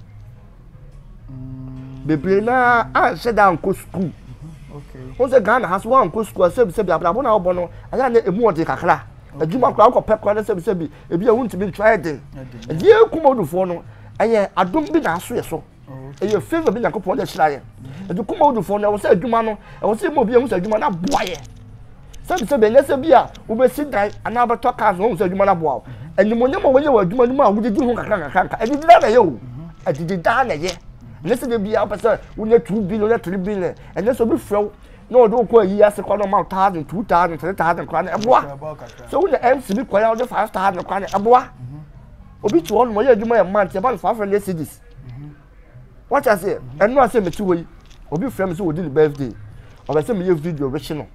Speaker 1: Bebree naa anhyɛ da nkɔ sukuu. Wo sɛ Ghana ha so wankɔ sukuu a sɛbi sɛbi abrabɔ na ɔbɔ no ɛyɛ a na emu ɔden kakra. Adwuma koraa wokɔpɛ koraa na sɛbi sɛbi ebi a wontumi ntua ɛyɛ den. Nti yɛn Kumawoodfoɔ no ɛyɛ adom bi na aso yɛ so. ɛyɛ favour bi nyankopɔn de ahyira yɛn ɛti kuma wodufoɔ no ɛwɔ sɛ adwuma no ɛwɔ sɛ ɛma obi ehu sɛ adwuma no aboa yɛ sɛbi sɛbi ɛnyɛ sɛ bi a wobɛsi dan anaa wobɛtɔ cars na wɔn sɛ adwuma no aboa wo animonyam a wɔyɛ wɔ adwuma no mu a wodidi ho kakra kakra nka ɛdidi daa na ɛyɛ o ɛdidi daa na ɛyɛ ɛnyɛ sɛ de bi a wopɛ sɛ wonya 2 billion wonya 3 billion ɛnyɛ sɛ obi frɛ wo na ɔde wo kɔ ayi ase kɔ na ɔma wo 1000 2000 3000 koraa na ɛboa sɛ wonya mc bi kɔ ya wode 5000 koraa na ɛboa obi te hɔ nom ɔyɛ adwuma yɛ month ɛba no 500 cedis wate aseɛ ɛno a sɛ mete hɔ yi obi frɛ me sɛ wɔdi ne birthday ɔbɛ sɛ meyɛ video wehye no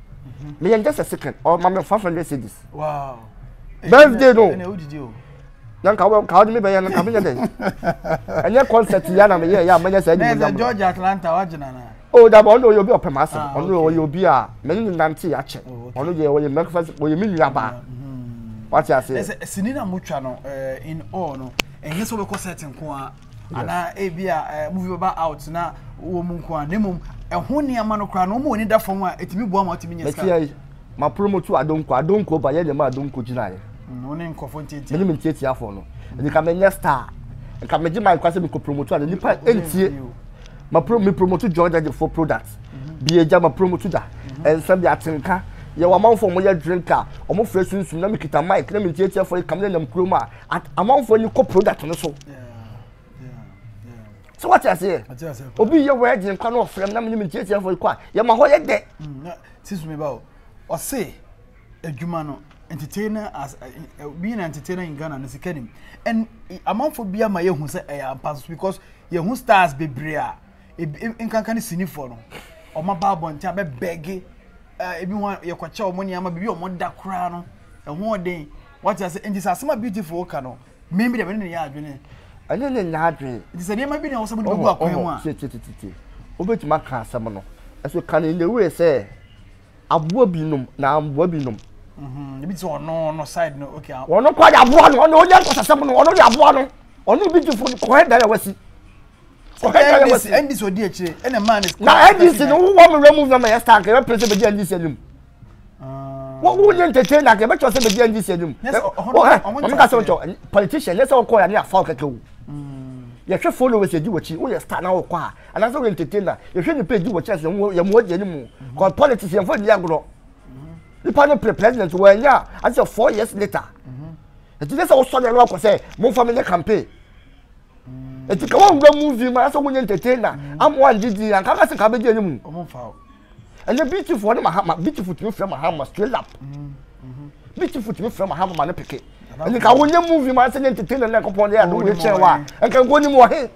Speaker 1: meyɛ just a second ɔma me 500 cedis
Speaker 2: wow
Speaker 1: birthday no na nka wɔ nka wɔde me bɛyɛ no nka menyɛ dɛ ɛnyɛ concert ya na meyɛ yɛ a mɛnyɛ saa
Speaker 2: ɛnyɛ sɛ George Atlanta wagyina na
Speaker 1: o daba ɔno ɔyɛ obi a ɔpɛ m'asɛm ɔno ɔyɛ obi a mene ne nante akyɛ ɔno deɛ ɔyɛ mɛkfa ɔyɛ me nua baa wate aseɛ
Speaker 2: ɛsɛ sini na motwa no in all no ɛnyɛ sɛ wobɛkɔ set nko a anaa ebi a movie bɛba out na wɔ mu nko a na mmom ɛho nneɛma no koraa no wɔn ani da fam a ɛtumi boa ma wɔtumi nya sika
Speaker 1: mɛtia yi ma promote adonko adonko ba yɛ nneɛma adonko gyinaeɛ
Speaker 2: wo ne nkurɔfoɔ ntiatia
Speaker 1: mene me ntiatiafoɔ no ɛdi ka menyɛ star nka megye mic kwa sɛ mekɔ promote a nipa ntie ma pro me promote Joy Daddy for product bi agya ma promote da ɛnsa bi atenka yɛ wɔ amanfoɔ ɔmo yɛ drink a ɔmo frɛ sunsum na mekita mic na me ntiatiafoɔ yi kam ne nam kurom a amanfoɔ ani kɔ product no so. Sɛ wate aseɛ? Obi yɛ wedding kwa na ɔfrɛ m na menim ntiatiafoɔ yi kɔ a, yɛma hɔ yɛ dɛ.
Speaker 2: Mm, Sisu me ba o. Ɔse adwuma no entertainer as being an entertainer in Ghana no sika nim. And amanfo bi ama yɛhu sɛ ɛyɛ ampa so because yɛhu stars bebree a nkanka ne sinifoɔ no ɔma ba abɔnten abɛbɛge ebi ho yɛkɔkyɛ wɔn nneɛma biribi a wɔn da koraa no ɛho ɔden wate ase nti sɛ asɛm a beautiful ka no Me bi deɛ me ne no yɛ adwene.
Speaker 1: Ɛne ne nyɛ adwene.
Speaker 2: Nti sɛ nneɛma bi na ɛwɔ sɛ mode bɛgu akwan mu a.
Speaker 1: Tie tie tie tie. Wobɛtumi aka asɛm no. Ɛso ka no in a way sɛ aboa binom na amboa binom.
Speaker 2: Mhm, ebi te sɛ ɔno no side no okay.
Speaker 1: Ɔno kɔ de aboa no, ɔno ɔnyɛ nkɔsasɛm no, ɔno de aboa no. Ɔno bi gyefo kɔhɛ dan a wasi.
Speaker 2: Kɔhɛ dan a wasi. NDC odi akyire ɛna maa ne.
Speaker 1: Na NDC no wowɔ me wura mu na ma yɛ star nka yɛbɛpere sɛ bɛdi NDC anim. Wo wo nye entertainer nka yɛbɛkyerɛ sɛ bɛdi NDC anim. Ɔmo ka sɛ ɔkyɛ politician nyɛ sɛ wokɔ yɛ ne afa wo kɛkɛ o. Yɛhwɛ followers yɛdi w'akyi woyɛ star na wokɔ a anaasɛ woyɛ entertainer yɛhwɛ nipa yɛdi w'akyi asɛ yɛn mu adi anim. Kɔ politics yɛmfa nni agorɔ. Nipa no pere president wɔanya a ate sɛ 4 years later. Ɛti nyɛ sɛ wosɔre ano akɔ sɛ momfa me nyɛ campaign. Eti ka wɔn wura movie mu anaasɛ wonyɛ entertainer ama wɔn angye din anka aka sɛ nka abɛgye anim. Ɛnɛ beautiful ne Mahama beautiful tumi frɛ Mahama straight up. Beautiful tumi frɛ Mahama ma ne peke. Ɛnɛ ka wonyɛ movie mu anaasɛ nyɛ entertainer na nkɔpɔn de adum wei kyɛn wa nka nko nim wɔ he.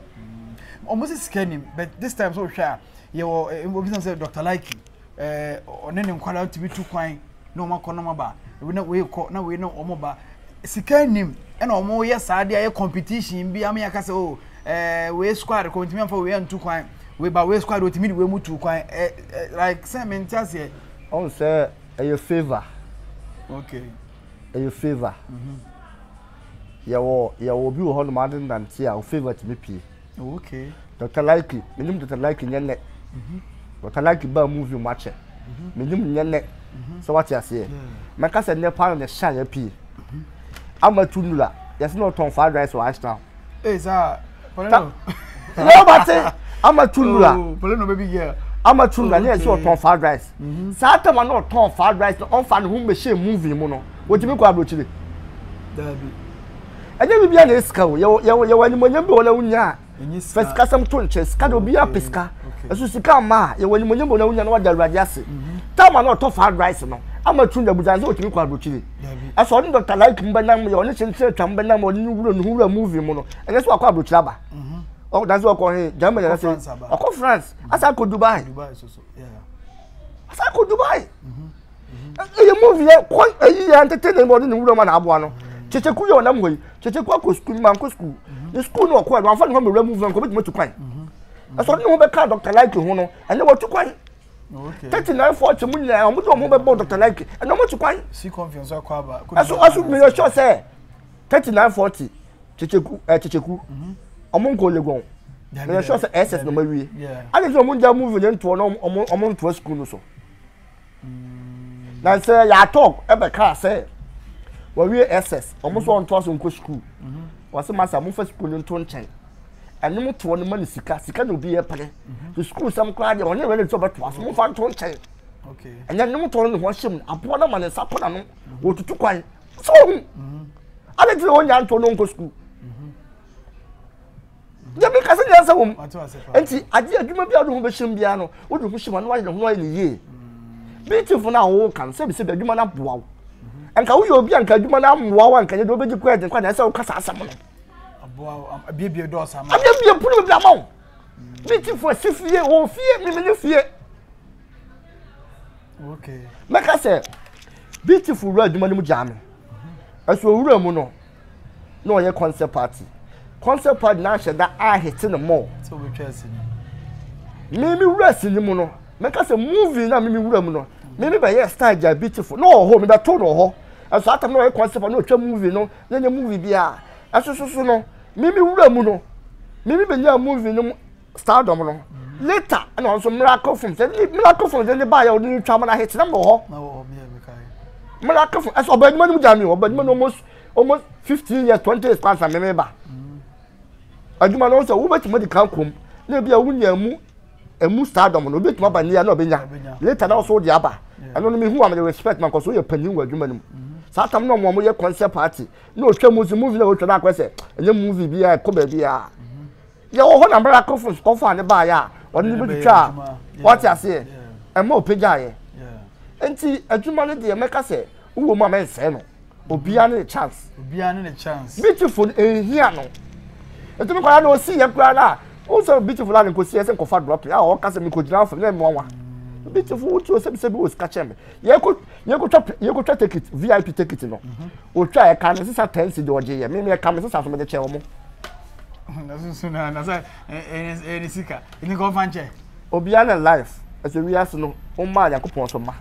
Speaker 2: Ɔmo sɛ sika nim but this time so hwɛ a yɛwɔ obi sɛ Dr. Likey ɔne ne nkwadaa tumi tu kwan na wɔn akɔ na wɔn aba ebi na wei kɔ na wei na wɔn ba sika nim ɛna wɔn yɛ saa de ayɛ competition bi ama yɛaka sɛ oh ɛɛ wei squad kɔ ntumi anfa wei antu kwan wei ba wei squad otumi de wei mu tu kwan ɛ ɛ like sɛ mi nti aseɛ.
Speaker 1: Ɔn sɛ ɛyɛ favour.
Speaker 2: Okay.
Speaker 1: Ɛyɛ favour. Mm -hmm. Yɛwɔ yɛwɔ obi wɔ hɔ nom ade nante a o favour tumi pie.
Speaker 2: Oh, okay.
Speaker 1: Dr. Likey, menim Dr. Likey nyɛ nnɛ. Mm-hmm. Dr. Likey baa movie mu akyɛ. Mm-hmm. Menim nyɛ nnɛ. Mm-hmm. Sɛ wate aseɛ. Mɛka sɛ nnɛ paa na ne shine apue. Ama tu nura, yɛsɛ na ɔtɔn fried rice wɔ Ashtown.
Speaker 2: Ee saa, Polino.
Speaker 1: Yɛ ɔbate ama tu nura.
Speaker 2: Oh, Polino baby girl.
Speaker 1: Ama tu nura ne yɛsɛ ɔtɔn fried rice. Saa tam a na ɔtɔn fried rice no ɔnfa ne ho mmɛhyɛ movie mu no, wɔtumi kɔ aburokyire.
Speaker 2: Daabi.
Speaker 1: Ɛnyɛ biribiara na ɛyɛ sika o. Yɛwɔ yɛwɔ yɛwɔ animuonyam bi wɔ hɔ na wonya a, fa sikasɛm to nkyɛn. Sika de obiara pɛ sika. Ɛso sika amma a, yɛwɔ animuonyam bi wɔ hɔ na wonya na wada Awurade ase. Time a na ɔtɔ fried rice no, ama tu na abusuan sɛ ɔtumi kɔ aburokyire. Ɛso ɔne Dr. Like mu bɛnam yɛ, ɔne Kyenkyen Atwa mu bɛnam, ɔne ne wura ne ho wura movie mu no, ɛnyɛ sɛ wakɔ aburokyire aba. Ɔdan sɛ ɔkɔ he, Germany anasɛ ɔkɔ France, asan akɔ Dubai. Asan akɔ Dubai. Ɛyɛ movie yɛ kɔ ɛyi yɛ entertainment bɔ ɔde ne wura ma na aboa no. Kyekyeku yɛ ɔnam hɔ yi. Kyekyeku akɔ sukuu ma nkɔ sukuu. Ne sukuu no ɔkɔ ɛno anfa ne ho mewura movie nkɔ bɛtumi atu kwan. Ɛsɛ ɔde ne ho bɛka Dr. Like ho no ɛnɛ watu kwan. 39 40 mu nyinaa wɔn de wɔn ho bɛbɔ Dr. Like ɛnɛ wɔn atu kwan. Ɛso ɛso meyɛ sure sɛ 39 40 Kyekyeku ɛ Kyekyeku wɔn nkɔ Legon. Meyɛ sure sɛ SS na wɔn awie. Adi sɛ wɔn gya movie ne ntoɔ na wɔn wɔn ntoa sukuu no so. Na sɛ yɛatɔ ɛbɛkaa sɛ wɔwie ss wɔn nso wɔntoa so nkɔ sukuu wɔsɛ masa momfa sukuu no nto nkyɛn ɛnom toɔ no ma no sika sika na obi yɛ pere te sukuu sɛm koraa deɛ ɔnyɛ ready sɛ ɔbɛtoa so momfa nto nkyɛn ɛnyɛ nom toɔ no ne ho ahyɛ mu aboa no ma ne nsa kɔ n'ano wɔtutu kwan sɛ ɔhu ade nti na ɔnya ntoɔ no nkɔ sukuu Deɛ meka sɛ nyansa wɔ mu. Nti adeɛ adwuma bi a wode ho bɛhyɛm biara no, wode ho hyɛm a na wayɛ ne ho ayɛ ne yie. Beautiful no a woka no sɛbi sɛbi adwuma no aboa wo. Nka woyɛ obi a nka adwuma no ammoa wo a nka nyɛ deɛ wobɛgye kɔ ɛden kɔ na ɛsɛ woka saa asɛm no.
Speaker 2: Abiebie dɔɔso
Speaker 1: ama. Abiebie pono bebree ama wo. Beautiful asi fie, wɔ fie, memene fie.
Speaker 2: Okay.
Speaker 1: Mɛka sɛ beautiful wura adwuma no mu gyaa me. Ɛso owura mu no, na ɔyɛ concert party concert party na ahyɛ da ahete no mɔ me me wura sini mu no mɛka sɛ movie na me me wura mu no me me bɛyɛ style gya beautiful na ɔwɔ hɔ me bɛto no wɔ hɔ ɛso atam na ɔyɛ concert party na ɔtwa movie no na ɛnyɛ movie biara ɛso so so no me me wura mu no me me bɛnya movie no stardom no later ɛna ɔno nso miracle film sɛ miracle film de ne ba yɛ ɔde ne twa mu na ahete na mewɔ hɔ miracle film ɛsɛ ɔbɛ adwuma no mu gya mi ɔbɛ adwuma no almost almost 15 years 20 years kwansa meme ba adwuma no sɛ wobɛtumi de kan kom na ebi a wonya mu emu stardom no obɛtumi aba nia na ɔbɛnya later na ɔso wode aba ɛno no mehu a mede respect ma nkɔso woyɛ panyin wɔ adwuma no mu saa tam na ɔmo ɔmo yɛ concert party na ɔtwa mu nso movie na ɔtwa no akɔ sɛ ɛnyɛ movie bi a ɛkɔ baabi a. Yɛwɔ hɔ na miracle phones kɔfa ne baayɛ a ɔne ne bɛtwitwa a wɔte aseɛ ɛma ɔpagyaeɛ. Nti adwuma no deɛ mɛka sɛ wowɔ mu a mɛnsɛe no. Obiara ne ne chance.
Speaker 2: Obiara ne ne chance.
Speaker 1: Beautiful ehia no. Nti mi kɔla na osi yɛ kura na o sɛ beautiful a ne nkosi yɛ sɛ nkɔfa drop a ɔka sɛ mi kɔ gyina fam na ɛmu anwa. Beautiful wotu o sɛbi sɛbi wɔ sika kyɛn mi. Yɛ kɔ yɛ kɔ twa yɛ kɔ twa ticket VIP ticket no. Otwa yɛ ka ne sisa 10 cedi ɔgye yɛ mi mi ɛka mi sisa so mi de kyɛ wɔn.
Speaker 2: Na sunsun na na sɛ ɛyɛ ɛyɛ ne sika ɛni kɔ fa nkyɛn.
Speaker 1: Obiara ne life ɛsɛ wiase no wo maa Nyankopɔn so ma.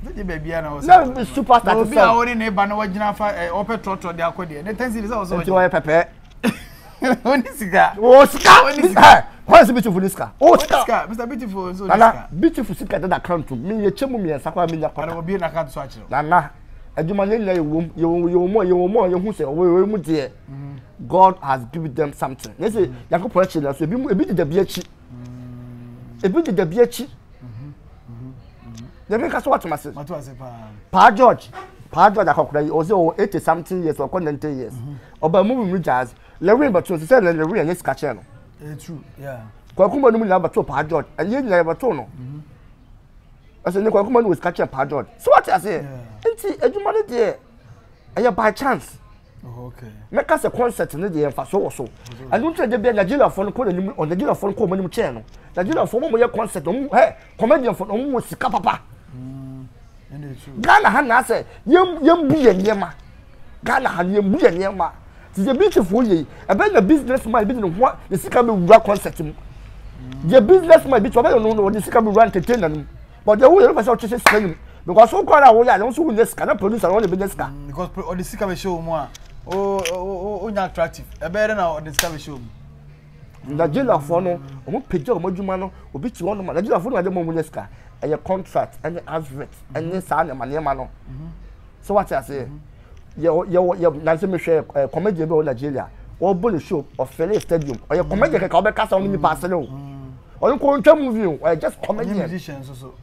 Speaker 2: Sɛ baabi a na ɔsɛ.
Speaker 1: Na superstar
Speaker 2: te sɛ. Obi a ɔne ne ba na wagyina fa ɛ ɔpɛ trɔtrɔ de akɔ deɛ ne tɛnsi de sɛ ɔsɛ ɔgye.
Speaker 1: Nti ɔyɛ pɛpɛɛ.
Speaker 2: Oni sika.
Speaker 1: O sika.
Speaker 2: Oni sika.
Speaker 1: Wɔn sɛ beautiful ni sika. O sika.
Speaker 2: Mr Beautiful nso ni sika.
Speaker 1: Nana beautiful sika dada account mi yɛ kyɛ mu mmiɛnsa koraa mi nya kɔta.
Speaker 2: Ana obi na account so akyerɛ.
Speaker 1: Nana adwuma ne nyinaa yɛ wɔm yɛ wɔm yɛ wɔm a yɛ wɔm a yɛ hu sɛ ɔwɔ mu deɛ. God has given them something. Ne sɛ Nyankopɔn akyi na so ebi ebi deda bi akyi. Ebi deda bi akyi. Yɛn kasa watoma se. Paa George, Paa George akɔkora yi ɔsɛ ɔwɔ 80 something years ɔkɔ 90 years. Ɔba mu mu jazz. Lewin bɛto sɛ sɛ Lewin ɛnyɛ sika kyɛn no. Kwaku ma no mu nyinaa bɛto Paa George. Ɛyɛ nyinaa yɛbɛto no. Ɛsɛ ne kwaku ma no wɔ sika kyɛn Paa George. So wate aseɛ. Nti adwuma no deɛ ɛyɛ by chance. Mɛka sɛ concert no deɛ mfasoɔ wɔ so. Ɛno nti na da bia Nigeriafoɔ no kɔ n'anim, ɔ Nigeriafoɔ no kɔ wɔn anim kyɛn no. Nigeriafoɔ wɔn yɛ concert, wɔn hɛ comedianfoɔ no wɔn wɔ sika papa. Ghana ha na asɛ yɛn yɛn bu yɛn nneɛma. Ghana ha yɛn bu yɛn nneɛma. Ti sɛ beautiful yɛ yi, ɛbɛn na business man bi de ne ho ne sika bɛ wura concert mu. Deɛ business man bi tí ɔbɛyɛ no no ɔde sika bɛ wura entertainer no mu. But deɛ woyɛ no pɛ sɛ ɔkyekyɛ sika no mu because wokɔ ara a woyɛ a na nso wonya sika na producer no ɔne bɛnya sika.
Speaker 2: Mm, because ɔde sika bɛhyɛ wo mu a o nya attractive ɛbɛyɛ dɛ na ɔde sika bɛhyɛ wo mu.
Speaker 1: Nigeriafoɔ no wɔn pagya wɔn adwuma no obi te hɔ nom a Nigeriafoɔ no ade ma wɔn nya sika ɛyɛ contract ɛne advert ɛne saa nneɛma nneɛma no so wate aseɛ yɛ yɛ yɛ nansi mehwɛ ɛ comedian bi wɔ Nigeria wɔbɔ ne show ɔfɛlɛ stadium ɔyɛ comedian kɛkɛ ɔbɛkasa wɔn nipa asere o. Ɔno nko ntwa movie o, ɔyɛ just comedian.
Speaker 2: Ɔnyɛ musician nso so.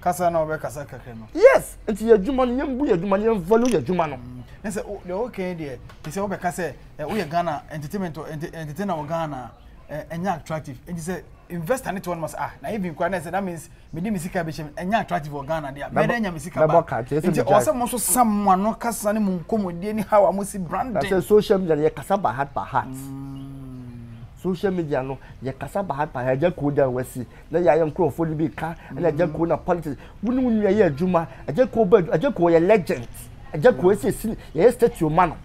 Speaker 2: Kasa na ɔbɛ kasa kɛkɛ no.
Speaker 1: Yes, nti yɛ adwuma no, yɛn bu yɛ adwuma no, yɛn value yɛ adwuma no.
Speaker 2: Mm. Ne sɛ deɛ ɔka yi deɛ, te sɛ wobɛka sɛ woyɛ Ghana entertainment entertainer wɔ Ghana ɛnyɛ attractive. Nti sɛ investor ne te hɔ no ma sɛ ah na even koraa na sɛ that means mede me sika bɛhyɛ mu ɛnyɛ attractive wɔ Ghana deɛ mɛdɛ anya me sika ba. Nti ɔwɔ sɛ mo nso sa mo ano kasa ne mo nkɔmmɔdie ne how a mo si branding.
Speaker 1: Na sɛ social media yɛ kasa by heart by heart. Mm. Social media no yɛ kasa baa baa agya kuo dan wasi na yɛ ayɛ nkurɔfoɔ no bi ka ɛna agya kuo na politics wo ne wo nua yɛ adwuma agya kuo ba agya kuo yɛ legend agya kuo esi esi yɛyɛ statue ma no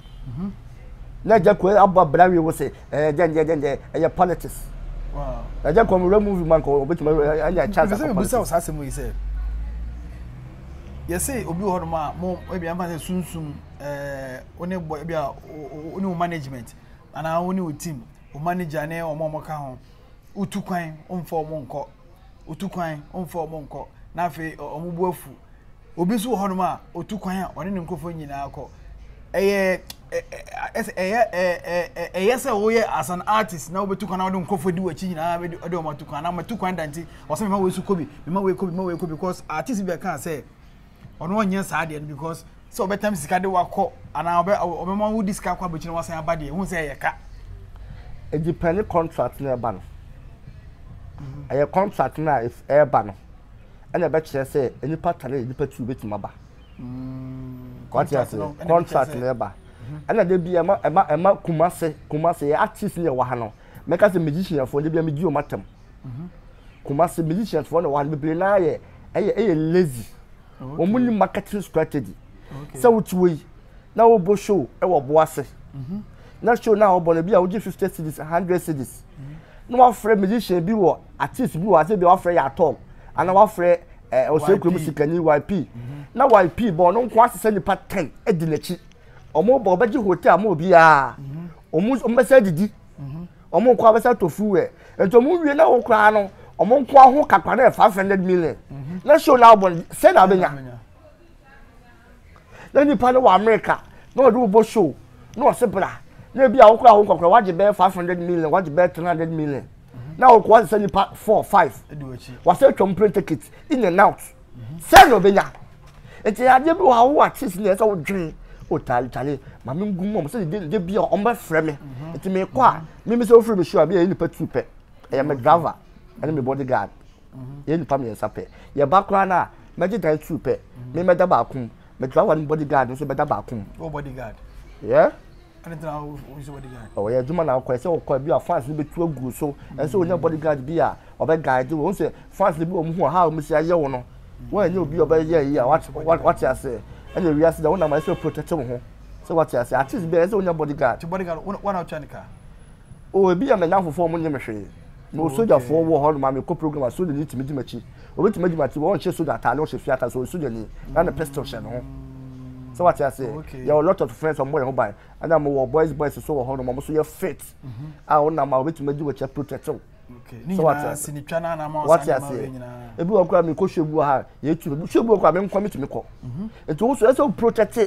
Speaker 1: na agya kuo abɔ abira wie wɔ sɛ ɛɛ dɛn dɛn dɛn dɛn ɛyɛ politics agya kuo wura movie man kɔ ɔbɛtumi anya chance
Speaker 2: akɔ politics. Bisa saa asɛm yi sɛ yɛsɛ obi wɔ hɔnom a mo ebi amfa sɛ sunsum ɛɛ wo ne bɔ ebi a wo ne wo management anaa wo ne wo team wo manager ne wɔn a wɔka ho wotu kwan womfa wɔn nkɔ wotu kwan womfa wɔn nkɔ na afei wɔn bo afu obi nso wɔ hɔnom a otu kwan a ɔne ne nkurɔfoɔ nyinaa kɔ ɛyɛ ɛyɛ ɛyɛ sɛ woyɛ as an artist na wobɛtu kwan na wode nkurɔfoɔ di w'akyi nyinaa bɛde ɔde wɔn atu kwan na matu kwan da nti ɔsɛ mema wei so kɔ bi mema wei kɔ bi mema wei kɔ bi because artist bi bɛka sɛ ɔno ɔnyɛ saa deɛ no because sɛ ɔbɛtam sika de wakɔ anaa ɔbɛ ɔbɛma wo di sika akɔ abɛkyina wasan aba deɛ ehu sɛ ɛyɛ ka.
Speaker 1: Edipɛne contract na ɛba no ɛyɛ contract na ɛba no ɛna ɛbɛkyerɛ sɛ nipa tare nipa tu betumi aba wate ase contract na ɛba ɛna de bi ɛma ɛma ɛma kumase kumase yɛ artist ne ɛwɔ ha no mɛka sɛ musician fo de bi ɛmi di wɔn atam kumase musicians fo na ɛwɔ ha no bebree naa yɛ ɛyɛ ɛyɛ lazy. Wɔn ni marketing strategy. Sɛ wote wɔ yi na wobɔ show wɔ bo ase. Mhm. Na show na wɔbɔ no bi a wogye 50 cedis, 100 cedis. Mhm. Na wafrɛ musician bi wɔ artist bi wɔ ase bi a wafrɛ yɛ atɔ ana wafrɛ ɛɛ ɔsɛ kurom sikani YP. Mhm. Na YP bɔ ɔno nko asesɛ nipa 10 di n'akyi. Wɔn bɔ ɔbɛgye hotel ama obiara. Wɔn wɔn bɛsɛ didi. Wɔn nko abɛsɛ atɔ fuel. Nti wɔn wie na wɔn koraa no wɔn nko aho kakra na yɛ 500 million. Na show na abɔ no sɛ na abɛnya. Na nipa no wɔ America na ɔde wobɔ show na ɔse bra na ebi a wokora ho nkɔkora wagye bɛyɛ 500 million wagye bɛyɛ 300 million. Na wɔkɔ asesɛ nipa 4 5. Wasɛ atwam plane ticket in and out. Sɛ na ɔbɛnya. Nti adeɛ bi wɔ ha wo artist na ɛsɛ wodwen. O taale taale ma me ngu mu ɔmo sɛ de de bi a ɔmo bɛfrɛ me. Nti mekɔ a me me sɛ ofiri me show a bi a yɛ nipa tu pɛ. Ɛyɛ me driver ɛne me bodyguard. Yɛ nipa mmiɛnsa pɛ. Yɛba koraa no a mɛgye dan tu pɛ. Me mɛda baako mu. Me driver ne bodyguard nso bɛda baako mu.
Speaker 2: Wo bodyguard?
Speaker 1: Yeah.
Speaker 2: Ɛne tena wo nso bodyguard?
Speaker 1: Ɔyɛ adwuma na akɔ ɛsɛ ɔkɔ bi a fans no bɛtu agu so. Ɛsɛ onya bodyguard bi a ɔbɛ guide wo. Sɛ fans no bi wɔn ho a ha wɔn si ayɛ wo no. Wɔn nyɛ obi a ɔbɛyɛ yi a wate ase. Ɛna wiase da wɔn nam ɛsɛ protect wo ho. Sɛ wate ase. Artist bi ɛsɛ onya bodyguard.
Speaker 2: Ti bodyguard wɔn na ɔtwa ne ka.
Speaker 1: O ebi yɛ m'adamfofoɔ a wɔnyɛ me hwee. Mewɔ sogyafoɔ wɔ hɔ nom a mekɔ program a sogyani tumi di m'akyi. Obetumi adi m'akyi, ɔnhyɛ sogya ataade, ɔhyɛ fie ataade, so ɔyɛ sogyani na ne pistol hyɛ ne ho. Sɛ wate aseɛ? Yɛwɔ lot of friends a wɔbɔ yɛn ho ban. Ɛna mewɔ boys boys nso wɔ hɔ nom, wɔn nso yɛ fit a wonam a wɔbɛtumi adi w'akyi aprotect wo.
Speaker 2: Sɛ wate aseɛ?
Speaker 1: Wate aseɛ? Ebi wɔ koraa mekɔ show bi wɔ ha, yɛtu show bi wɔ koraa me nko metumi kɔ. Nti wo nso ɛsɛ wo protect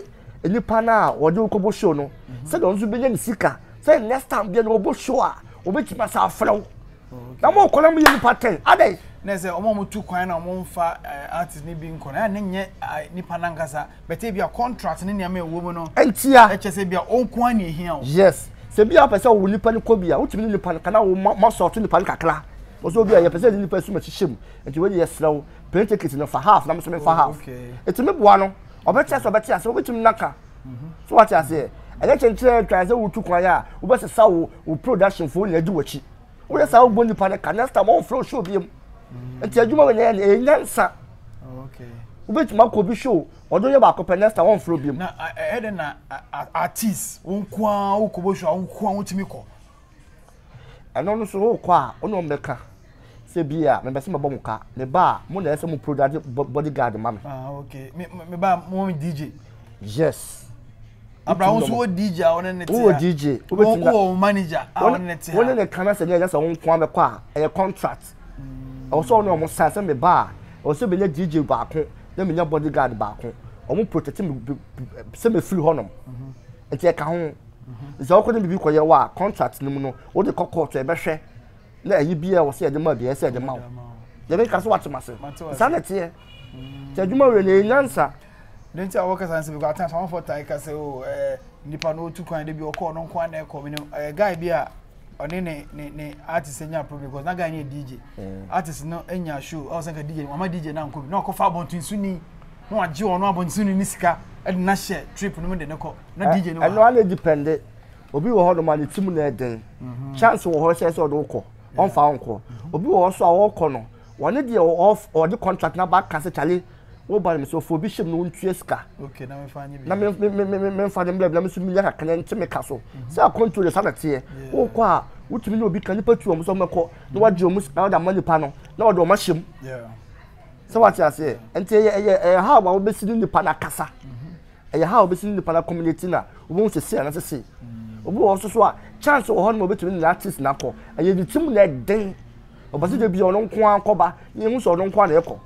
Speaker 1: nipa no a wɔde wo kɔbɔ show no sɛdeɛ ɔno nso bɛnya ne sika sɛ next time bia no wɔbɔ show a wɔbɛtumi asa afrɛ wo na mo kɔ na mo yɛ nipa tɛn adɛn.
Speaker 2: na sɛ wɔn a wɔtu kwan na wɔn mfa eh, artist ne bi nkɔ no ɛna ne nyɛ ah, nipa nankasa bɛtɛ bi a contract ne nneɛma ɛwɔ mu no
Speaker 1: ntia
Speaker 2: ɛkyɛ sɛ bi a ɔnko ara na ehia o.
Speaker 1: Yes sɛ bi a wopɛ sɛ wo nipa no kɔ bi a wotumi ne nipa no kana wo ma sɔɔto nipa no kakra wɔsɛ obi a yɛpɛ sɛ nipa sum ahyehyɛ mu nti wei deɛ yɛsrɛ wo plane ticket no fa half na me nso mefa half ɛtumi boa no ɔbɛte ase ɔbɛte ase wobɛtumi naka so wate aseɛ ɛnyɛ kyenkyerɛ twan sɛ wotu kwan a wobɛsesa wo wo production foɔ nyina di w'akyi woyɛ saa wobɔ nipa no ka next time ɔmfrɛ wo show biam nti adwuma wɔ nyɛ ɛyɛ nyansa wobɛtumi akɔ obi show ɔde yɛ baako pɛ next time ɔmfrɛ wo biam
Speaker 2: na ɛyɛ dɛ na artist wo nko ara wokɔbɔ show a wo nko ara wotumi kɔ
Speaker 1: Ɛno no so wokɔ a, wo ne wɔn bɛka sɛ bi a mepɛ sɛ mebɔ mo ka. Meba a, mo na ɛsɛ mo product bodyguard ma me.
Speaker 2: Ah, okay. Me me ba mo DJ.
Speaker 1: Yes.
Speaker 2: Abra wo nso wɔ DJ a wɔne ne te
Speaker 1: a. Wɔ DJ.
Speaker 2: Wɔ wɔ manager a wɔne ne te a.
Speaker 1: Wɔne ne ka na sɛ nyɛ sɛ wɔn nko abɛkɔ a, ɛyɛ contract. Ɛwɔ sɛ wɔne wɔn sign sɛ meba a, ɛwɔ sɛ menya DJ baako na menya bodyguard baako. Wɔn protect me sɛ mefiri hɔnom. Nti ɛka ho. Sɛ wokɔ ne biribi kɔyɛ wɔ a contract no mu no wode kɔ court a ɛbɛhwɛ na ɛyi bi a ɛwɔ sɛ yɛde ma bi ɛsɛ yɛde ma wo. Deɛ meka so wate mase. Saa na ɛteɛ. Sɛ adwuma wei no ɛyɛ nyansa.
Speaker 2: Deɛ nti a wɔkasa nsɛ because at times amanfoɔ tae ka sɛ o oh, ɛɛ nipa no otu kwan de bi ɔkɔ ɔno nko ara na ɛkɔ menim ɛɛ guy bi a ɔne ne ne ne artist nya problem because na guy no yɛ DJ mm. artist no nya show ɔwɔ sɛ nka DJ wama DJ na nkɔ bi na ɔkɔfa abɔntensoni na wagye ɔno abɔntensoni ne sika ɛde na hyɛ trip no mu de ne kɔ na DJ no
Speaker 1: wɔ ɛno ana depende obi wɔ hɔ nom a ne ti mu na ɛden mhm. chance wɔ hɔ sɛ sɛ ɔde wokɔ ɔmfa wo nkɔ mhm. obi wɔ hɔ so a ɔkɔ no wɔne deɛ ɔde contract na ba ka sɛ kyale wo ba no sɛ ɔfo obi hyɛ mu na ɔntua sika na memfa ne mmerɛ bi na me nso menya kakra na nte me ka so mhm. sɛ akɔntuo deɛ saa na teɛ wokɔ a wotumi ne obi ka nipa tu wɔn sɛ wɔmɛkɔ na wagye wɔn sika na wɔde ama nipa no na wɔde wɔn ahyɛ mu sɛ wate aseɛ nti ɛyɛ ɛyɛ ɛyɛ how a wobɛsi ne nipa no akasa mhm. Ɛyɛ ha a wobɛsi ne nipa no community na wobɛhu sɛ sei anaasɛ sei. Obi wɔ hɔ nso so a chance wɔ hɔ no ma obɛtumi ne artist no akɔ. Ɛyɛ ne tirim na ɛden. Ɔpɛ sɛ da bi ɔno nko ara kɔba na yɛhu sɛ ɔno nko ara na ɛkɔ.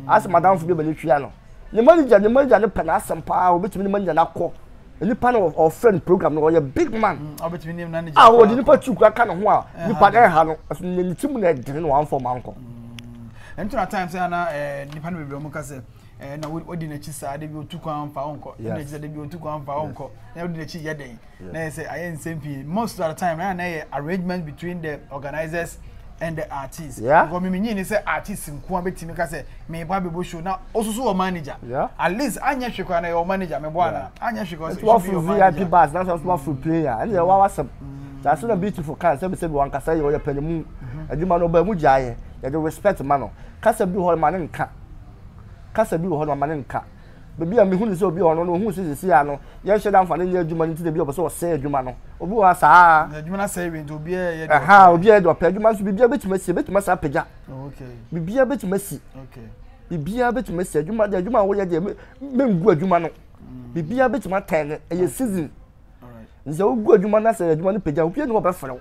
Speaker 1: Asɛ madamfo bi a m'ani tua no. Ne manager ne manager no pɛ n'asɛm paa obɛtumi ne manager no akɔ. Nipa no ɔfrɛ no program no ɔyɛ big man. A wɔde nipa tu kura ka ne ho a nipa no ɛha no. Ɛso ne tirim na ɛden na wamfa ɔma ankɔ.
Speaker 2: Ɛnto na times ana nipa no bebree ɔmo ka sɛ ɛɛ na wodi n'akyi saa de bi otu kwan mfa wo nkɔ wodi n'akyi saa de bi otu kwan mfa wo nkɔ na wodi n'akyi yɛ dɛn na yɛ sɛ ayɛ nsɛm pii most of the time na na yɛ arrangement between the organizers and the artists yeah. because mimi nyi ni sɛ artist nko a betumi ka sɛ meba bɛbɔ show na osusu wɔ manager yeah. at least anyɛ hwee koraa na yɛ wɔ manager mebɔ ana anyɛ hwee koraa
Speaker 1: so should be your manager vip bus na sɛ wafuru player ɛne yɛ wawa sɛm saa so na beautiful kan sɛbi sɛbi wankasa yɛ ɔyɛ panimu adwuma no ɔbaa mu gyaeɛ yɛde respect ma no kasa bi hɔ ma ne nka Kasa bi wɔ hɔ no ɔma no nka. Baabi a mehu no sɛ obi wɔ hɔ no, ɔhu sɛ seesei ara no, yɛnhyɛ da mfa no nyɛ adwuma no nti na bi a ɔpɛ sɛ ɔsɛe adwuma no. Obi wɔ hɔ saa.
Speaker 2: Na adwuma no asɛe wie nti obiara yɛ deɛ ɔpɛ.
Speaker 1: Ɛha, obiara yɛ deɛ ɔpɛ. Adwuma nso biribiara bɛtumi asi, ɛbɛtumi asa apagya.
Speaker 2: Oh, okay.
Speaker 1: Biribiara bɛtumi asi.
Speaker 2: Okay.
Speaker 1: Biribiara bɛtumi asi. Adwuma deɛ adwuma a woyɛ deɛ mengu adwuma no. Biribiara bɛtumi atɛn no. Ɛyɛ season. Nti sɛ wogu adwuma no asɛ adwuma no pagya, obiara ni hɔ ɔbɛfrɛ wo.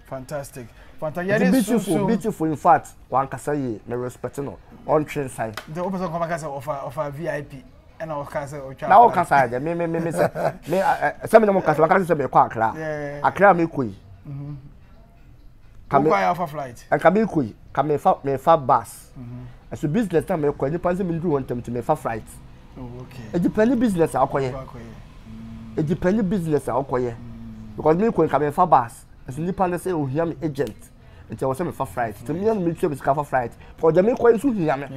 Speaker 2: Fantastic. Fantastic. Yɛde
Speaker 1: beautiful, beautiful. In fact, wankasa yie, me respect no. Ɔntwe nsan.
Speaker 2: Nti wopɛ sɛ nkɔma ka sɛ ɔfa ɔfa VIP ɛna ɔka sɛ ɔtwa.
Speaker 1: Na ɔka saa deɛ me me me me sɛ me sɛ me ne mo kasa wakasa sɛ mekɔ Accra. Accra me kɔ yi.
Speaker 2: Ka me kɔ ayɛ ɔfa flight.
Speaker 1: Nka me kɔ yi ka me fa me fa bus. Ɛso business na me kɔ nipa nsɛ me nduru hɔ ntɛm nti me fa flight.
Speaker 2: Oh, okay.
Speaker 1: Edipɛni business a ɔkɔyɛ. Edipɛni business a wokɔyɛ. Because me kɔ nka me fa bus. Ɛso nipa no sɛ ohia me agent. Nti ɛwɔ sɛ me fa flight. Nti me na me tua me sika fa flight. Because deɛ me kɔ nso hia me.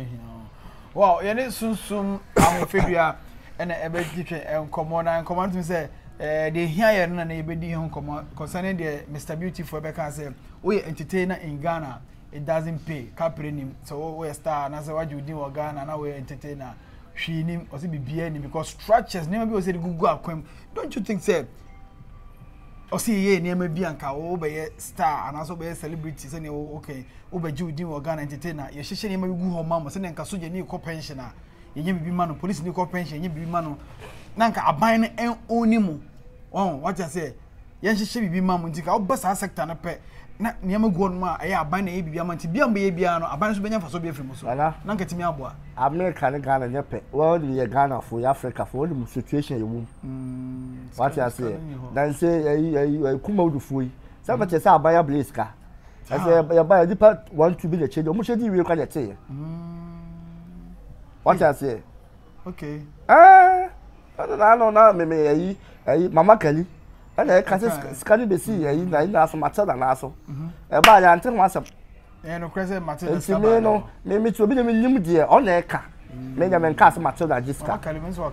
Speaker 2: Wow, yɛne sunsum ahofadua ɛna ɛbɛtwetwe nkɔmmɔ na nkɔmmɔ no tumi sɛ ɛɛ deɛ ehia yɛ no na yɛbɛdi ho nkɔmmɔ concerning deɛ Mr Beautiful ɛbɛka sɛ woyɛ entertainer in Ghana it doesn't pay kapre nim sɛ woyɛ star anaasɛ wagye wo din wɔ Ghana na woyɛ entertainer hwee nim ɔsɛ biribiara nim because structures nneɛma bi wɔ sɛ de gugu akwan mu don't you think sɛ ɔsɛ yɛyɛ nneɛma bi anka wobɛyɛ star anaasɛ wobɛyɛ celebrity sɛnea okay wobɛgye wo din wɔ Ghana entertainer yɛhyehyɛ nneɛma bi gu hɔ ma mo sɛnea nka sogyani kɔ pension a yɛnyɛ biribi ma no polisi ni kɔ pension yɛnyɛ biribi ma no na nka aban no ɛnni mu wɔn wate aseɛ yɛnhyehyɛ biribi ma mo nti ka woba saa sector no pɛ na nneɛma gu hɔnom a ɛyɛ aban na ɛyɛ biribi ama nti bia mbɛyɛ biara no aban no nso bɛnya mfasoɔ bi afiri mu so na nka tumi aboa.
Speaker 1: America ne Ghana nyɛ pɛ wɔn de yɛ Ghana fo yɛ Africa fo wɔn de mu situation yɛ wom mm, wate aseɛ na nse ɛyi ɛyi ɛyi kumawudufoɔ yi sɛ bɛkyɛ sɛ aban abere sika ɛsɛ yɛba yɛ nipa one two bi na ɛkyɛ di wɔn hyɛ di wie kora na ɛte yɛ wate aseɛ
Speaker 2: okay
Speaker 1: ɛɛ ɛna na ano na meme ɛyi ɛyi mama kali ɛna ɛka sɛ sika no bɛsi ɛyi na ɛyi na aso matilda na aso ɛbaa yɛ ante ho asɛm nti me no me me ti obi na me nim deɛ ɔna ɛka me nya me nka sɛ matilda gye sika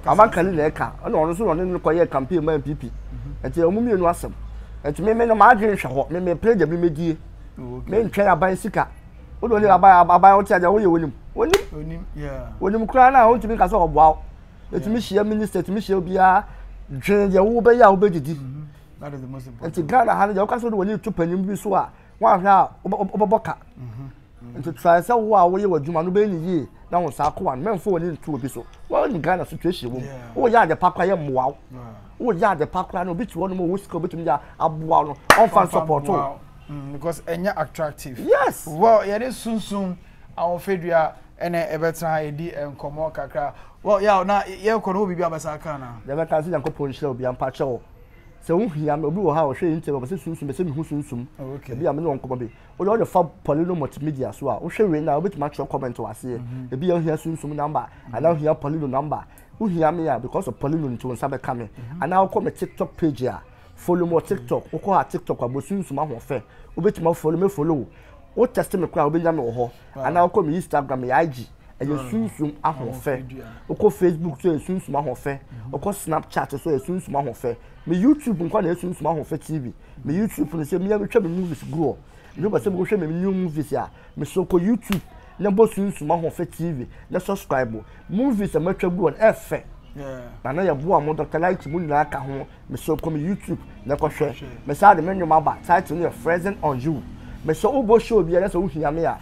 Speaker 1: mama kali na ɛka ɛna ɔno nso na ɔne no kɔyɛ campaign ma npp nti ɔmo mmienu asɛm nti me me no maa dwen hwɛ hɔ me me pere deɛ me me die me ntwɛn aban sika wode ɔne aban aban wote adeɛ woyɛ wonim wonim wonim koraa na wontumi nka sɛ ɔboa wo ɛtumi hyia minister ɛtumi hyia obiara dwen deɛ wobɛyɛ a wobɛdidi mm-hmm. nti Ghana ha no deɛ woka sɛ wode w'ani to panin bi so a woanhwɛ a wobɛbɔ ka mm-hmm. nti try sɛ wo a woyɛ w'adwuma no wobɛyɛ ne yie na wo nsa akɔ ano mɛmfa w'ani nto obi so wonim Ghana situation wɔ mu woyɛ ade pa koraa yɛ mmoa wo woyɛ ade pa koraa na obi te hɔ nom ɔwɔ sika obɛtumi de aboa no ɔmfa nsɔpɔto wo
Speaker 2: Mm, because ɛnyɛ attractive.
Speaker 1: Yes.
Speaker 2: Well, yɛne sunsun ahofadua ɛna ɛbɛtena ha yɛdi nkɔmmɔ kakra. Well, yaw na yɛkɔ no wɔ biribi abɛsa aka na.
Speaker 1: Yɛbɛka sɛ Nyankopɔn nhyira obi ampa kyɛ wo. Sɛ wohia me obi wɔ ha a ɔhwɛ interview ɔbɛsɛ sunsum bɛsɛ mehu sunsum.
Speaker 2: Oh, okay.
Speaker 1: Ebi a me ne wɔn nkɔmmɔ bi. Wode ɔde fa Paulino Multimedia so a wohwɛ wei na wobɛtumi atwerɛ comment wɔ aseɛ. Mhm. Ebi a wohia sunsum number anaa wohia Paulino number. Wohia me a because of Paulino nti wo nsa bɛka me. Mhm. Anaa wokɔ me TikTok page a Follow me wɔ TikTok, wokɔ ha TikTok a bɔ Sunsum Ahoɔfɛ, wobɛtumi afollow me follow wo, wo text me koraa wobɛnya me wɔ hɔ, anaa wokɔ me Instagram me IG ɛyɛ Sunsum Ahoɔfɛ, wokɔ Facebook so ɛyɛ Sunsum Ahoɔfɛ, wokɔ Snapchat so ɛyɛ Sunsum Ahoɔfɛ, me YouTube nko na ɛyɛ Sunsum Ahoɔfɛ TV, me YouTube no sɛ mea metwa me movies gu hɔ, nti wopɛ sɛ wohwɛ me new movies a, mesɛ kɔ YouTube na bɔ Sunsum Ahoɔfɛ TV na subscribe, movies a matwa gu hɔ no ɛfɛ, na na yɛboa mo Dr. Light mu nyinaa ka ho. Mesrɛ kɔ me YouTube na kɔhwɛ. Mesan de me nnwom aba. Title no yɛ Fresing on You. Mesrɛ wobɔ show biara na sɛ wohia me a,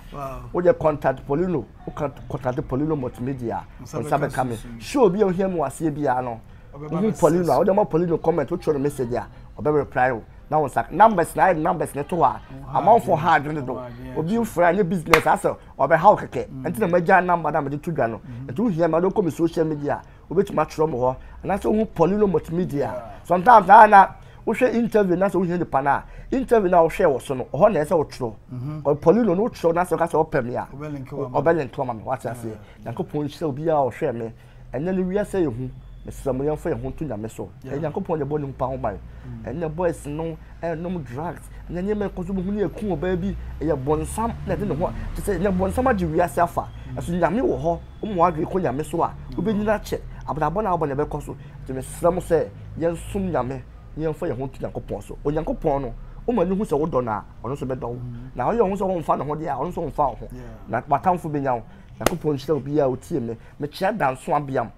Speaker 1: wode contact Paulino, woka contact Paulino Multimedia a, wo nsa bɛka me. Show bi a wohia me wɔ aseɛ biara no, wohu Paulino a, wode ma Paulino comment, wotwerɛ no message a, ɔbɛ reply wo na wo nsa numbers na ayɛ numbers ne to hɔ a, amanfoɔ ha adwene dodo. Obi mfrɛ a nyɛ business asɛ ɔbɛha wo kɛkɛ. Nti na magya number no a mede to dwa no. Nti wohia me a, wode kɔ me social media wobɛtumi atwerɛ mo hɔ anaasɛ wohu Paulino Multimedia sometimes na na wohwɛ interview na sɛ wohia nipa no a interview no a wohwɛ wɔ so no ɔhɔ na ɛsɛ wotwerɛ mhm. Paulino no wotwerɛ na sɛ woka sɛ wopɛ me a ɔbɛlinke wama me wate aseɛ Nyankopɔn nhyira obiara a ɔhwɛ me ɛnɛ no wiase yɛ hu mesrɛ mo yɛmfa yɛn ho nto Nyame so ɛyɛ Nyankopɔn na ɛbɔ ne nipa ho ban mm. ɛnɛ boys no ɛnom drugs ɛnɛ nneɛma ɛkɔ so bɛhu ne ɛku ɔbaa bi ɛyɛ bɔnsam na ɛde ne ho kyɛ sɛ ɛnɛ bɔnsam agye wiase afa mm. ɛso Nyame wɔ hɔ Woma w'adwene kɔ Nyame so a, wobɛnyini akyɛ. Abrabɔ no a wobɔ no ɛbɛkɔ so. Nti mesrɛ mo sɛ yɛnsom Nyame na yɛmfa yɛn ho nto Nyankopɔn so. Onyankopɔn no, woma no hu sɛ wodɔ no a, ɔno nso bɛdɔ wo. Na woyɛ wo ho sɛ womfa ne ho deɛ a, ɔno nso ɔmfa wo ho. Na w'atamfo bɛnya wo. Nyankopɔn nhyira obiara a ɔtie me. Mekyea Danso Abeam.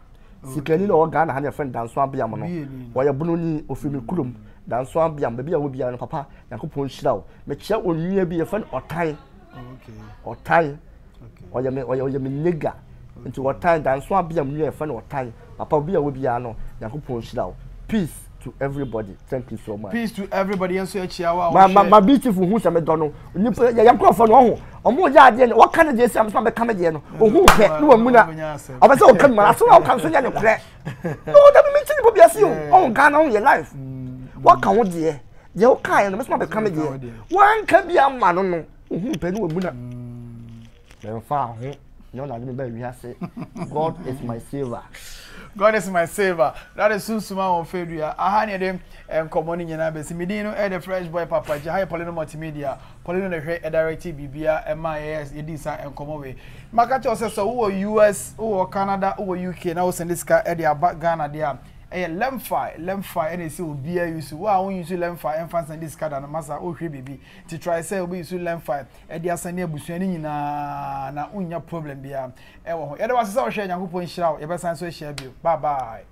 Speaker 1: Sikani na ɔwɔ Ghana ha na yɛfrɛ no Danso Abeam no. Ɔyɛ Bononi, ɔfiri me kurom. Danso Abeam, baabi a wɔ biara no, papa, Nyankopɔn nhyira wo. Mekyea onua bi, yɛfrɛ no Ɔtan. Ɔtan. Ɔyɛ me ɔyɛ ɔyɛ me nigga. Nti ɔtan danso abea mu nua yɛfrɛ no ɔtan. Papa obi a wɔ biara no Nyankopɔn nhyira wo. Peace to everybody. Thank you so much.
Speaker 2: Peace to everybody. Yɛn nso yɛkyia wo a
Speaker 1: Ma ma ma beautiful hu sɛ medɔ no. Nipa yɛ yɛn nkurɔfoɔ no ɔho. Ɔmo yɛ adeɛ no wɔka ne deɛ si a mesoma bɛka me deɛ no. Ohun pɛ ne wɔn mu na ɔbɛ sɛ ɔka mi ma asɛm a ɔka nso nyɛ ne korɛ. No dabi mi ti nipa bi ase o. Ɔho Ghana ho yɛ life. Wɔka ho deɛ deɛ ɔka yɛ no mesoma bɛka me deɛ. Wɔanka bi ama no no. Ohun pɛ ne wɔn mu na. Mɛmfa ho nyɛ ɔna ade me ba wiase. God is my savior.
Speaker 2: God is my saver. That is Sunsum Ahofadua. Aha ne yɛde nkɔmmɔ no nyinaa bɛsi. Me din no ɛyɛ The Fresh Boy Papa Gye. Ha yɛ Paulino Multimedia. Paulino na ɛhwɛ ɛdirect biribia ɛma yɛyɛ yɛdi saa nkɔmmɔ wei. Maka kyerɛ wo sɛ sɛ wowɔ US, wowɔ Canada, wowɔ UK na wosɛnde sika ɛde aba Ghana deɛ a, ɛyɛ Lemfi. Lemfi ɛna ɛsɛ obiara use. Wo a wo use Lemfi ɛmfa nsɛnde sika da no, masa wohwɛ biribi. Nti try sɛ wobɛ use Lemfi ɛde asɛnde abusua no nyinaa na wonnya problem biara. Ɛwɔ ho. Yɛda wo ase sɛ wohwɛɛ Nyankopɔn nhyira wo. Yɛbɛsan nso ahyia bio. Bye bye.